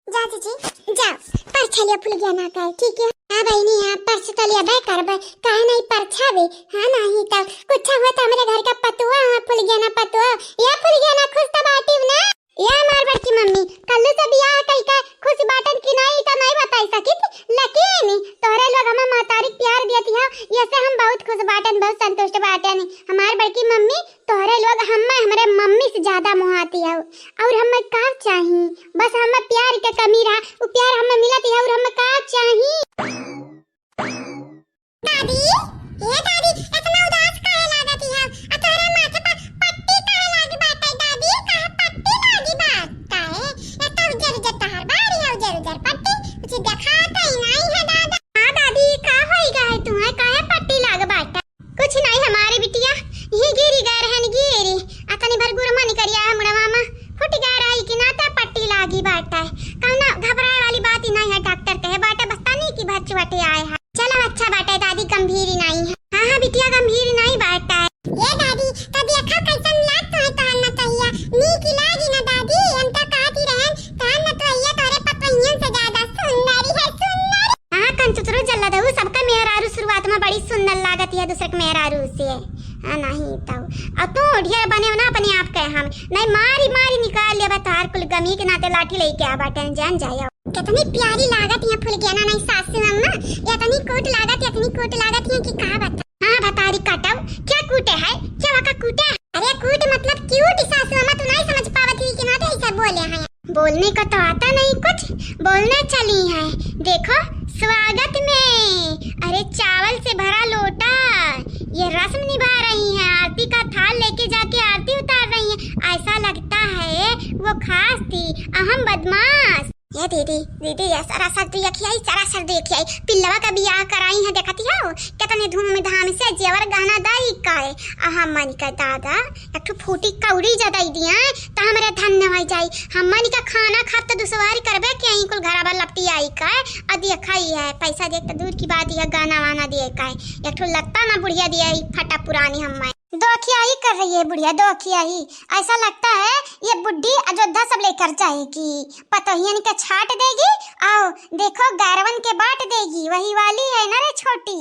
जा जीजी, जा, परछा लिया फुलगेना का, ठीक है? हाँ बहिनी, हाँ, परछा तो लिया बे करबे, काहे नाहीं परछाबे? हाँ, नाहीं तो कुछ हुआ तो हमरे घर का पतुआ, हाँ, फुलगेना पतुआ, या फुलगेना खुश तो बाटी ना? या हमार बड़की मम्मी, कल्लू से बियाह कई का खुश बाटन कि नाहीं, तो नाहीं बताई सकित, लेकिन तोहरे लोग हमें महतारी के प्यार दियत हो, ये से हम बहुत खुश बाटन, बहुत संतुष्ट बाटन। हमार बड़की मम्मी, तोहरे लोग हम्मे हमरे मम्मी से ज्यादा मोहाती हो, और हम्मे का चाही? बस हम्मे प्यार के कमी रहा, उ प्यार हम्मे मिलत है, और हम्मे का चाही? दादी, ए दादी, इतना उदास काहे लागत हो? आ तोहरे माथे पर पट्टी काहे लागी बाटे दादी? काहे पट्टी लागी बाटे? इतना उजर उजर तोहर बारी है, उजर उजर पट्टी, कुछ देखात ही नाहीं है दादा। हाँ दादी, का होई गए तुम्हें, काहे पट्टी लाग बाटे? कुछ नाहीं हमारी बिटिया, यही गिरी गए रहन, गिरी। आ तनी भर गुरमा निकरिया है मुड़वा मा, फुट गए रही कि ना, त पट्टी लागी बाटे। कौनो घबराए वाली बात ही नाहीं है, डॉक्टर कहे बाटे, बस तनी की भर चुअटे आए है। चलो अच्छा बाटे दादी, गंभीर ही नाहीं है। हाँ, हाँ बिटिया, गंभीर नाहीं बाटे। ये दादी, तो देखा कैसन लाग तो है तोहर नतोहिया, नीक लागी ना दादी, हम तो कहती रहन, तोहर नतोहिया तोहरे पतोहियन से ज्यादा सुंदर है, सुंदर। हाँ, कंचुतरो जल्ला दऊ, सबका मेहरारू शुरुआत में बड़ी सुंदर लागत है दूसरे के मेहरारू से। हाँ, नाहीं तो। अब तू ढेर बने ना अपने आप के हम। नाहीं, मारी मारी निकाल लेबा तोहार कुल गमी के नाते लाठी लेके आ बाटे, जान जाया। कितनी प्यारी लागत है फुलगेना नाहीं सासू अम्मा, इतनी cute लागत, इतनी cute लागत है कि का बता। हाँ, भतारी काटव, क्या कूटे है? क्या वका कूटे है? अरे cute मतलब cute सासू अम्मा, तू नाहीं समझ पावत ही कि ना, तो ऐसा बोले हैं। बोलने का तो आता नहीं कुछ, बोलना चली है। देखो, स्वागत में, अरे चावल से भरा लोटा, ये रस्म निभा रही हैं, आरती का थाल लेके जाके आरती उतार रही हैं। ऐसा लगता है वो खास थी, अहम बदमाश। ये दीदी, दीदी, ये सरासर दुई अखियाई, सरासर दुई अखियाई, पिल्लवा का बियाह कराई है, देखती हो कितने धूमधाम से जेवर गहना दाई का है। अहम मन का दादा, एक ठो फूटी कौड़ी जदई दिया, त हमरे धन्य हो जाई। हमनी का खाना खाब त दुसवारी करबे के आई कुल घरा बा लपटी आई का, आ देखा ही है, पैसा देख त दूर की बात, यह गाना वाना दिए का, एक ठो लत्ता ना बुढ़िया दिया ही फटा पुरानी हम्मा। दोखियाही कर रही है बुढ़िया, दोखियाही। ऐसा लगता है ये बुढ़ी अयोध्या सब लेकर जाएगी, पतोहियन के छाट देगी, आओ देखो गैरवन के बांट देगी, वही वाली है ना रे छोटी।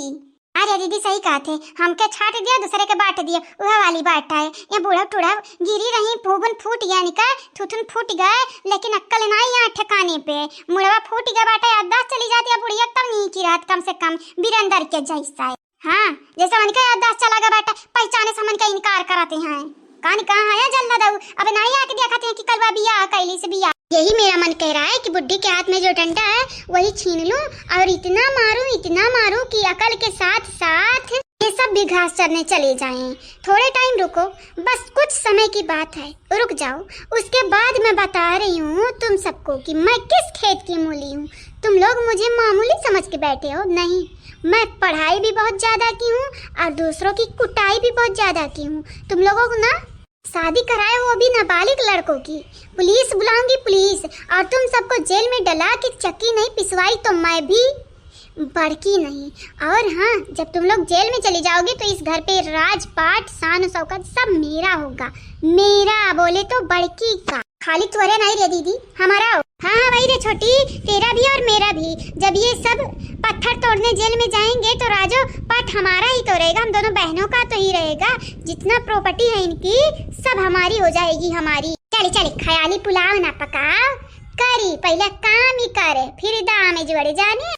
अरे दीदी सही कहत है, हमके छाट दिया, दूसरे के बांट दिया, वह वाली बात है। ये बूढ़ा टूढ़ा गिरी रही, फूबुन फूट गया इनका, थुथुन फूट गए, लेकिन अक्कल ना यहाँ ठिकाने पे। मुड़वा फूट गया बाटे, याददाश्त चली जाती है बुढ़िया, तब नहीं की रहत कम से कम बीरंदर के जैसा है। हाँ, जैसे उनका याददाश्त चला गया बाटे, पहचाने से हमन का इनकार कराते हैं। कान कहाँ है जल्ला दऊ, अब नहीं आके देखते हैं कि कलवा बियाह कैली से बियाह। यही मेरा मन कह रहा है कि बुढ़ी के हाथ में जो डंडा है वही छीन लूं और इतना मारूं, इतना मारूं कि अकल के साथ साथ ये सब भी घास चरने चले जाएं। थोड़े टाइम रुको, बस कुछ समय की बात है, रुक जाओ। उसके बाद मैं बता रही हूँ तुम सबको कि मैं किस खेत की मूली हूँ। तुम लोग मुझे मामूली समझ के बैठे हो, नहीं, मैं पढ़ाई भी बहुत ज्यादा की हूँ और दूसरों की कुटाई भी बहुत ज्यादा की हूँ। तुम लोगों को ना शादी कराए हो अभी नाबालिग लड़कों की। पुलिस बुलाऊंगी, पुलिस। और तुम सबको जेल में डला के चक्की नहीं पिसवाई तो मैं भी बड़की नहीं। और हाँ, जब तुम लोग जेल में चली जाओगी तो इस घर पे राजपाट, शान शौकत सब मेरा होगा। मेरा बोले तो बड़की का। खाली तोरे नहीं रे दीदी, हमारा हो। हाँ, हाँ, वही रे छोटी, तेरा भी और मेरा भी। जब ये सब पत्थर तोड़ने जेल में जाएंगे तो राजो पाट हमारा ही तो रहेगा, हम दोनों बहनों का तो ही रहेगा। जितना प्रॉपर्टी है इनकी, सब हमारी हो जाएगी, हमारी। चली, चली, ख्याली पुलाव ना पकाओ, करी पहले काम ही करे, फिर दाम जोड़े जाने।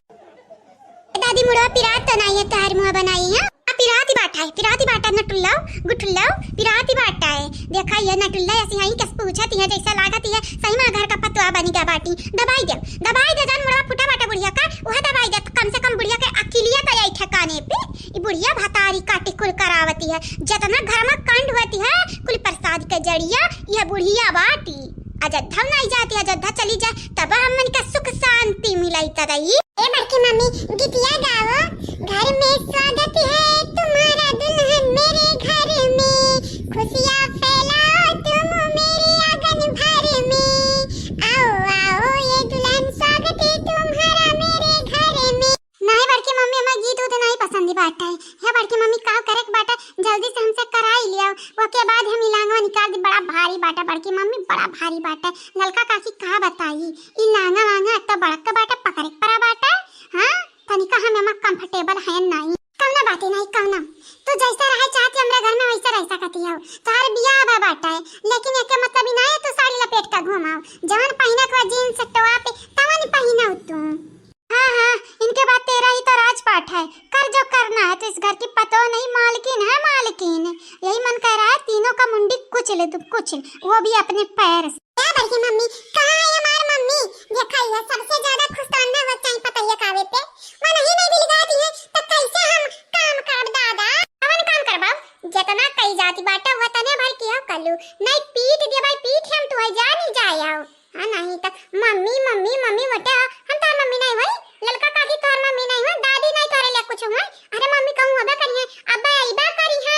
दादी, मुड़वा पिरात तो नाई है, तोहार मुँह बनाई है। आ, पिरात ही बाटा है, पिरात ही बाटा, नटुल्लाओ, गुठुल्लाओ, पिरात ही बाटा है। देखा, ये नटुल्ला ऐसी है, कस पूछत है, जैसा लागत है, सही में घर का पतवा बनी गा बाटी। दबाई दे, दबाई दे, जान मुड़वा फूटा बाटा बुढ़िया का, वह दबाई दे, कम से कम बुढ़िया के अकिलिया तो आई ठिकाने पे। ये बुढ़िया भतारी काटी कुल करावती है, जितना घर में कांड होती है, कुल प्रसाद के जरिया यह बुढ़िया बाटी। अयोध्या नहीं जाती, अयोध्या चली जाए, तब हमन का सुख शांति मिलाई तदई। ए बड़की मम्मी, गीतिया गावो। घर में स्वागत है तुम्हारा दुल्हन मेरे घर में, खुशियाँ फैलाओ तुम मेरे आंगन भर में, आओ आओ ये दुल्हन स्वागत है तुम्हारा मेरे घर में। नहीं बड़की मम्मी, हमें गीत उत नहीं पसंद बाटा है। हे बड़की मम्मी, का करे के बाटा, जल्दी से हमसे कराई लिया, ओके बाद हम ई लांगवा निकाल दी। बड़ा भारी बाटा बड़की मम्मी, बड़ा भारी बाटा। ललका काकी का बताई, ई लांगा वांगा एक तो बड़का बाटा, पकड़े के परा बाटा। हाँ, तनिका हम एमा comfortable हैं नहीं। कौनो बात ही नहीं, कौनो। तू जैसा रहे चाहती हमरे घर में, वैसा रह सकती हो। तोहार बियाह बा बाटा है, लेकिन एके मतलब ई ना है तू साड़ी लपेट के घूमाओ। जवन पहिने के बाद jeans टॉप, तवन पहिनो तू। हाँ, हाँ, इनके बाद तेरा ही तो राजपाट है। कर जो करना है, तो इस घर की पतोह नहीं, मालकिन है, मालकिन। यही मन कह रहा है, तीनों का मुंडी कुचल दूं, कुचल, वो भी अपने पैर से। ए बड़की मम्मी, कहाँ है हमार मम्मी? देखा, ये सबसे ज्यादा खुश तो अन्ना हो चाही पतैया कावे पे। वो नहीं, नहीं भी लगाती है, तो कैसे हम काम करब दादा? कवन काम करबा? जितना कही जाती बाटे, वो तने भर किया कलू। नहीं पीट दे भाई, पीट हम तुहे जानी जाए आओ। हाँ, नहीं त मम्मी, मम्मी, मम्मी बटे, हम तोहर मम्मी नहीं होई, ललका काकी तोहर मम्मी नहीं होई, दादी नहीं तोहरे लिए कुछ होई। अरे मम्मी कहूँ अबे करी है, अबे अइबे करी है।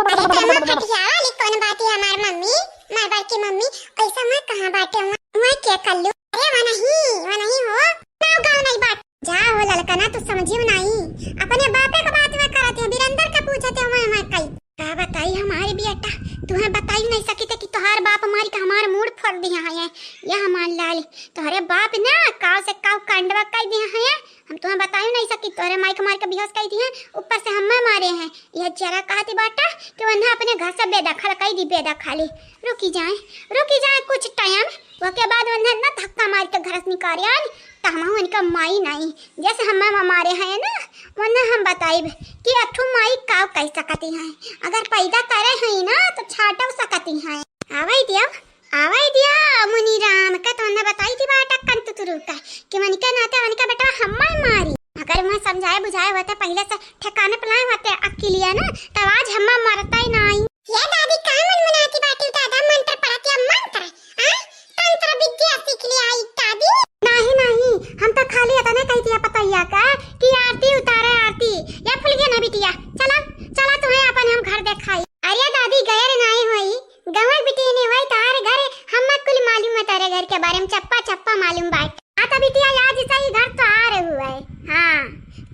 अरे त अम्मा, फटिया वाली कौन बात है हमार मम्मी, हमार बड़की मम्मी, ऐसा मैं कहाँ बाटे हुआ, हुआ क्या कर लूँ? अरे वो नहीं, वो नहीं हो, गाँव गाँव नहीं बात। जा हो ललका ना, तू समझियो नहीं, अपने बापे का बात में करत है, बिरंदर का पूछत है, मैं, मैं कई। का बताई हमारे बेटा, तुहें बताई नहीं सकी थे कि तोहार बाप हमारी का हमार मूड़ फोड़ दिया है। ये हमार लाल, तोहरे बाप ना काव से काव कांडवा कर दिया है। हम तुहें बताई नहीं सकी, तोहरे माई के मार के बेहोश कर दिए हैं, ऊपर से हमें मारे हैं। यह जरा कहती बाटा कि वन्ना अपने घर से बेदखल कर दी, बेदखल। रुकी जाए, रुकी जाए कुछ टाइम, ओके बाद वन्ना ना धक्का मार के घर से निकाल आन, तो हम उनका माई नहीं। जैसे हमें मारे हैं ना, वरना हम बताइब कि अठू माई का कह सकती हैं। अगर पैदा करे हैं ना, तो छाटव सकती हैं। आवे दिया, आवे दिया, मुनीराम का तो हमने बताई थी बात अक्कन तुतुरु का, कि वनिका नाते वनिका बेटा हमें मारी। अगर मैं समझाए बुझाए होते, पहले से ठिकाने पे लाए होते अक्किलिया ना, तब आज हमें मरता ही नहीं। ये दादी का मन मनाती बाटी दादा, मंत्र पढ़ती है, मंत्र। हाँ? तंत्र विद्या सीख लिया आई दादी। नहीं, नहीं, हम तो खाली इतने कही दिया पतैया का कि आरती उतारे, आरती। या फुल गया ना बिटिया, चला, चला तुम्हें अपन हम घर देखाई। अरे दादी, गैर नहीं होई, गंवा बिटिया नहीं होई, तारे घर हम कुल मालूम है, तारे घर के बारे में चप्पा चप्पा मालूम बाटे। आ तो बिटिया, आज से ही घर तो आ रहे हुए। हाँ,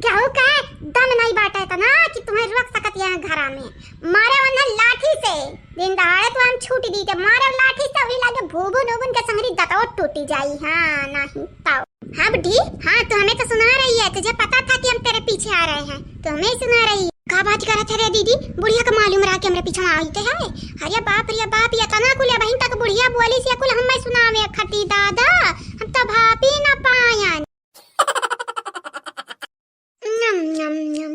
केहू के दम नहीं बाटे इतना कि तुम्हें रोक सकत यहाँ घरा में। मारे वन्ना लाठी से, दिन दहाड़े तो हम छूट दी थे, मारे लाठी से वही लागे भूबुन उबुन के संगरी दतवा टूटी जाई। हाँ, नहीं तो। हाँ बुढ़ी, हाँ, तो हमें तो सुना रही है, तुझे पता था कि हम तेरे पीछे आ रहे हैं, तो हमें ही सुना रही है। का बात करत है रे दीदी, बुढ़िया का मालूम रहा कि हमरे पीछे आई थे है? अरे बाप रे बाप, ये तना कुल बहन तक बुढ़िया बोली से कुल हमें सुनावे खटी दादा, हम तो भापी न पायन। नम, नम, नम, नम।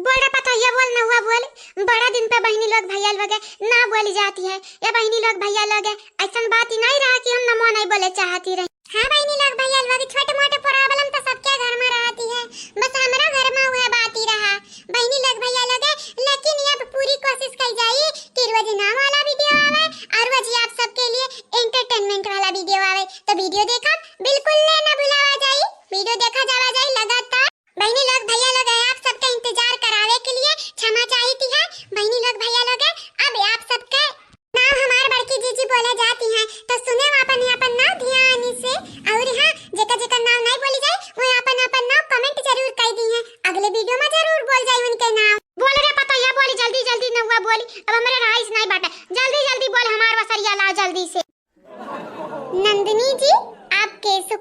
बोल रे पतोहिया, बोल नहुआ, बोल। बड़ा दिन पे बहिनी लोग भैया लोग ना बोली जाती है। ये बहिनी लोग भैया लोग, ऐसन बात ही नहीं रहा कि हम नमो नहीं बोले चाहती रही। हाँ बहिनी लोग भैया लोग, छोटे मोटे problem तो सबके घर में रहती है, बस हमरा घर में वह बात ही रहा बहिनी लोग भैया लोग। लेकिन अब पूरी कोशिश करी जाई कि रोज नाम वाला video आवे और रोज आप सबके लिए entertainment वाला video आवे। तो video देखा बिल्कुल ले ना भुलावा जाई, video देखा जावा जाई लगातार। बहिनी लोग भैया लोग, आप सबके इंतजार करावे के लिए क्षमा चाहित है। बहिनी लोग भैया लोग, अब आप सबके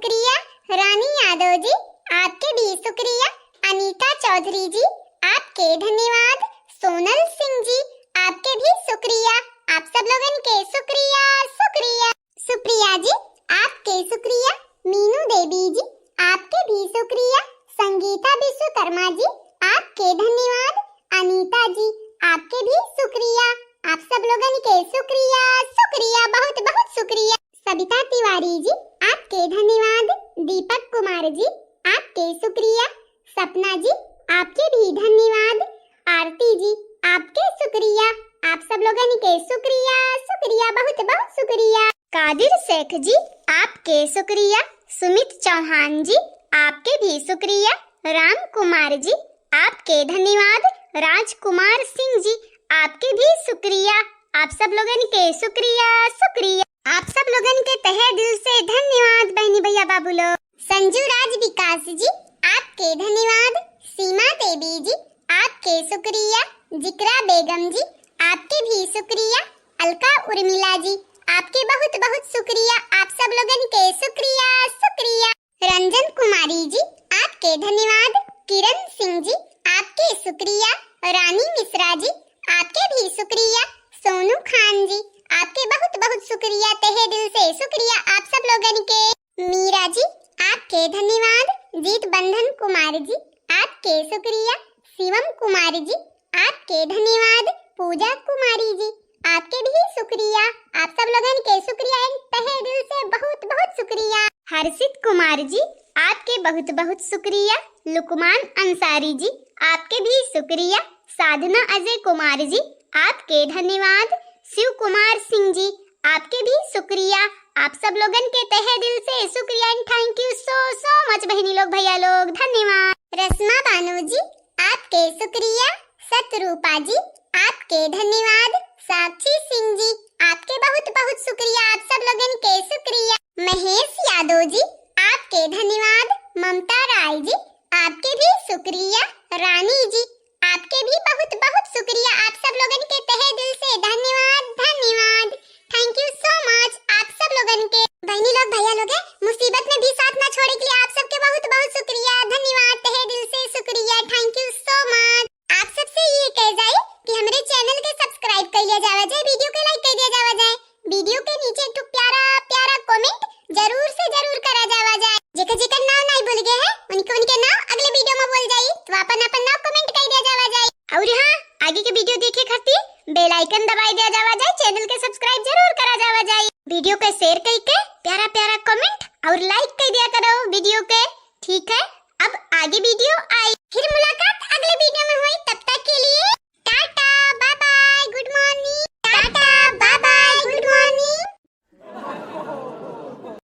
शुक्रिया। रानी यादव जी, आपके भी शुक्रिया। अनीता चौधरी जी, आपके धन्यवाद। सोनल सिंह जी, आपके भी शुक्रिया। आप सब लोगन के शुक्रिया, शुक्रिया। सुप्रिया जी, आपके शुक्रिया। मीनू देवी जी, आपके भी शुक्रिया। संगीता विश्वकर्मा जी, आपके धन्यवाद। अनीता जी, आपके भी शुक्रिया। आप सब लोगन के शुक्रिया, शुक्रिया, बहुत बहुत शुक्रिया। सबिता तिवारी जी, आपके धन्यवाद। दीपक कुमार जी, आपके शुक्रिया। सपना जी, आपके भी धन्यवाद। आरती जी, आपके शुक्रिया। आप सब लोगन के शुक्रिया, शुक्रिया, बहुत बहुत शुक्रिया। कादिर शेख जी, आपके शुक्रिया। सुमित चौहान जी, आपके भी शुक्रिया। राम कुमार जी, आपके धन्यवाद। राजकुमार सिंह जी, आपके भी शुक्रिया। आप सब लोगन के शुक्रिया, शुक्रिया। आप सब लोगन के तहे दिल से धन्यवाद बहनी भैया बाबू लोग। संजू राज विकास जी, आपके धन्यवाद। सीमा देवी जी, आपके शुक्रिया। जिकरा बेगम जी, आपके भी शुक्रिया। अलका उर्मिला जी, आपके बहुत बहुत शुक्रिया। आप सब लोगन के शुक्रिया, शुक्रिया। रंजन कुमारी जी, आपके धन्यवाद। किरण सिंह जी, आपके शुक्रिया। रानी मिश्रा जी, आपके भी शुक्रिया। सोनू खान जी, आपके बहुत बहुत शुक्रिया, तहे दिल से शुक्रिया आप सब लोगन के। मीरा जी, आपके धन्यवाद। जीत बंधन कुमार जी, आपके शुक्रिया। शिवम कुमार जी, आपके धन्यवाद। पूजा कुमारी जी, आपके भी शुक्रिया। आप सब लोगन के शुक्रिया and तहे दिल से बहुत बहुत शुक्रिया। हर्षित कुमार जी, आपके बहुत बहुत शुक्रिया। लुकमान अंसारी जी, आपके भी शुक्रिया। साधना अजय कुमार जी, आपके धन्यवाद। शिव कुमार सिंह जी, आपके भी शुक्रिया। आप सब लोगन के तहे दिल से शुक्रिया and thank you so so much बहनी लोग, भैया लोग, धन्यवाद। रश्मा बानो जी, आपके शुक्रिया। सतरूपा जी, आपके धन्यवाद। साक्षी सिंह जी, आपके बहुत बहुत शुक्रिया। आप सब लोगन के शुक्रिया। महेश यादव जी, आपके धन्यवाद। ममता राय जी, आपके भी शुक्रिया। रानी जी, आपके भी बहुत बहुत शुक्रिया। आप सब लोगन के तहे दिल से धन्यवाद, धन्यवाद। Thank you so much आप सब लोगन के। बहनी लोग, भैया लोग, मुसीबत में भी साथ ना छोड़े के लिए आप सबके बहुत बहुत शुक्रिया, धन्यवाद, तहे दिल से शुक्रिया। Thank you so much। आप सबसे ये कह जाए कि हमरे channel के subscribe कर लिया जावा जाए, video के like कर दिया जावा जाए, video के नीचे एक ठो प्यारा प्यारा comment जरूर से जरूर करा जावा जाए। जेकर जेकर नाव नहीं बोल गए हैं, उनके उनके नाव अगले video में बोल जाई, तो अपन अपन नाव comment कर दिया जावा जाए। और हाँ, आगे के video देखे खातिर bell icon दबाई दिया जावा जाए, channel के subscribe जरूर करा जावा जाए। Video के share करके प्यारा प्यारा comment और like कर दिया करो video के। ठीक है, अब आगे video आई, फिर मुलाकात।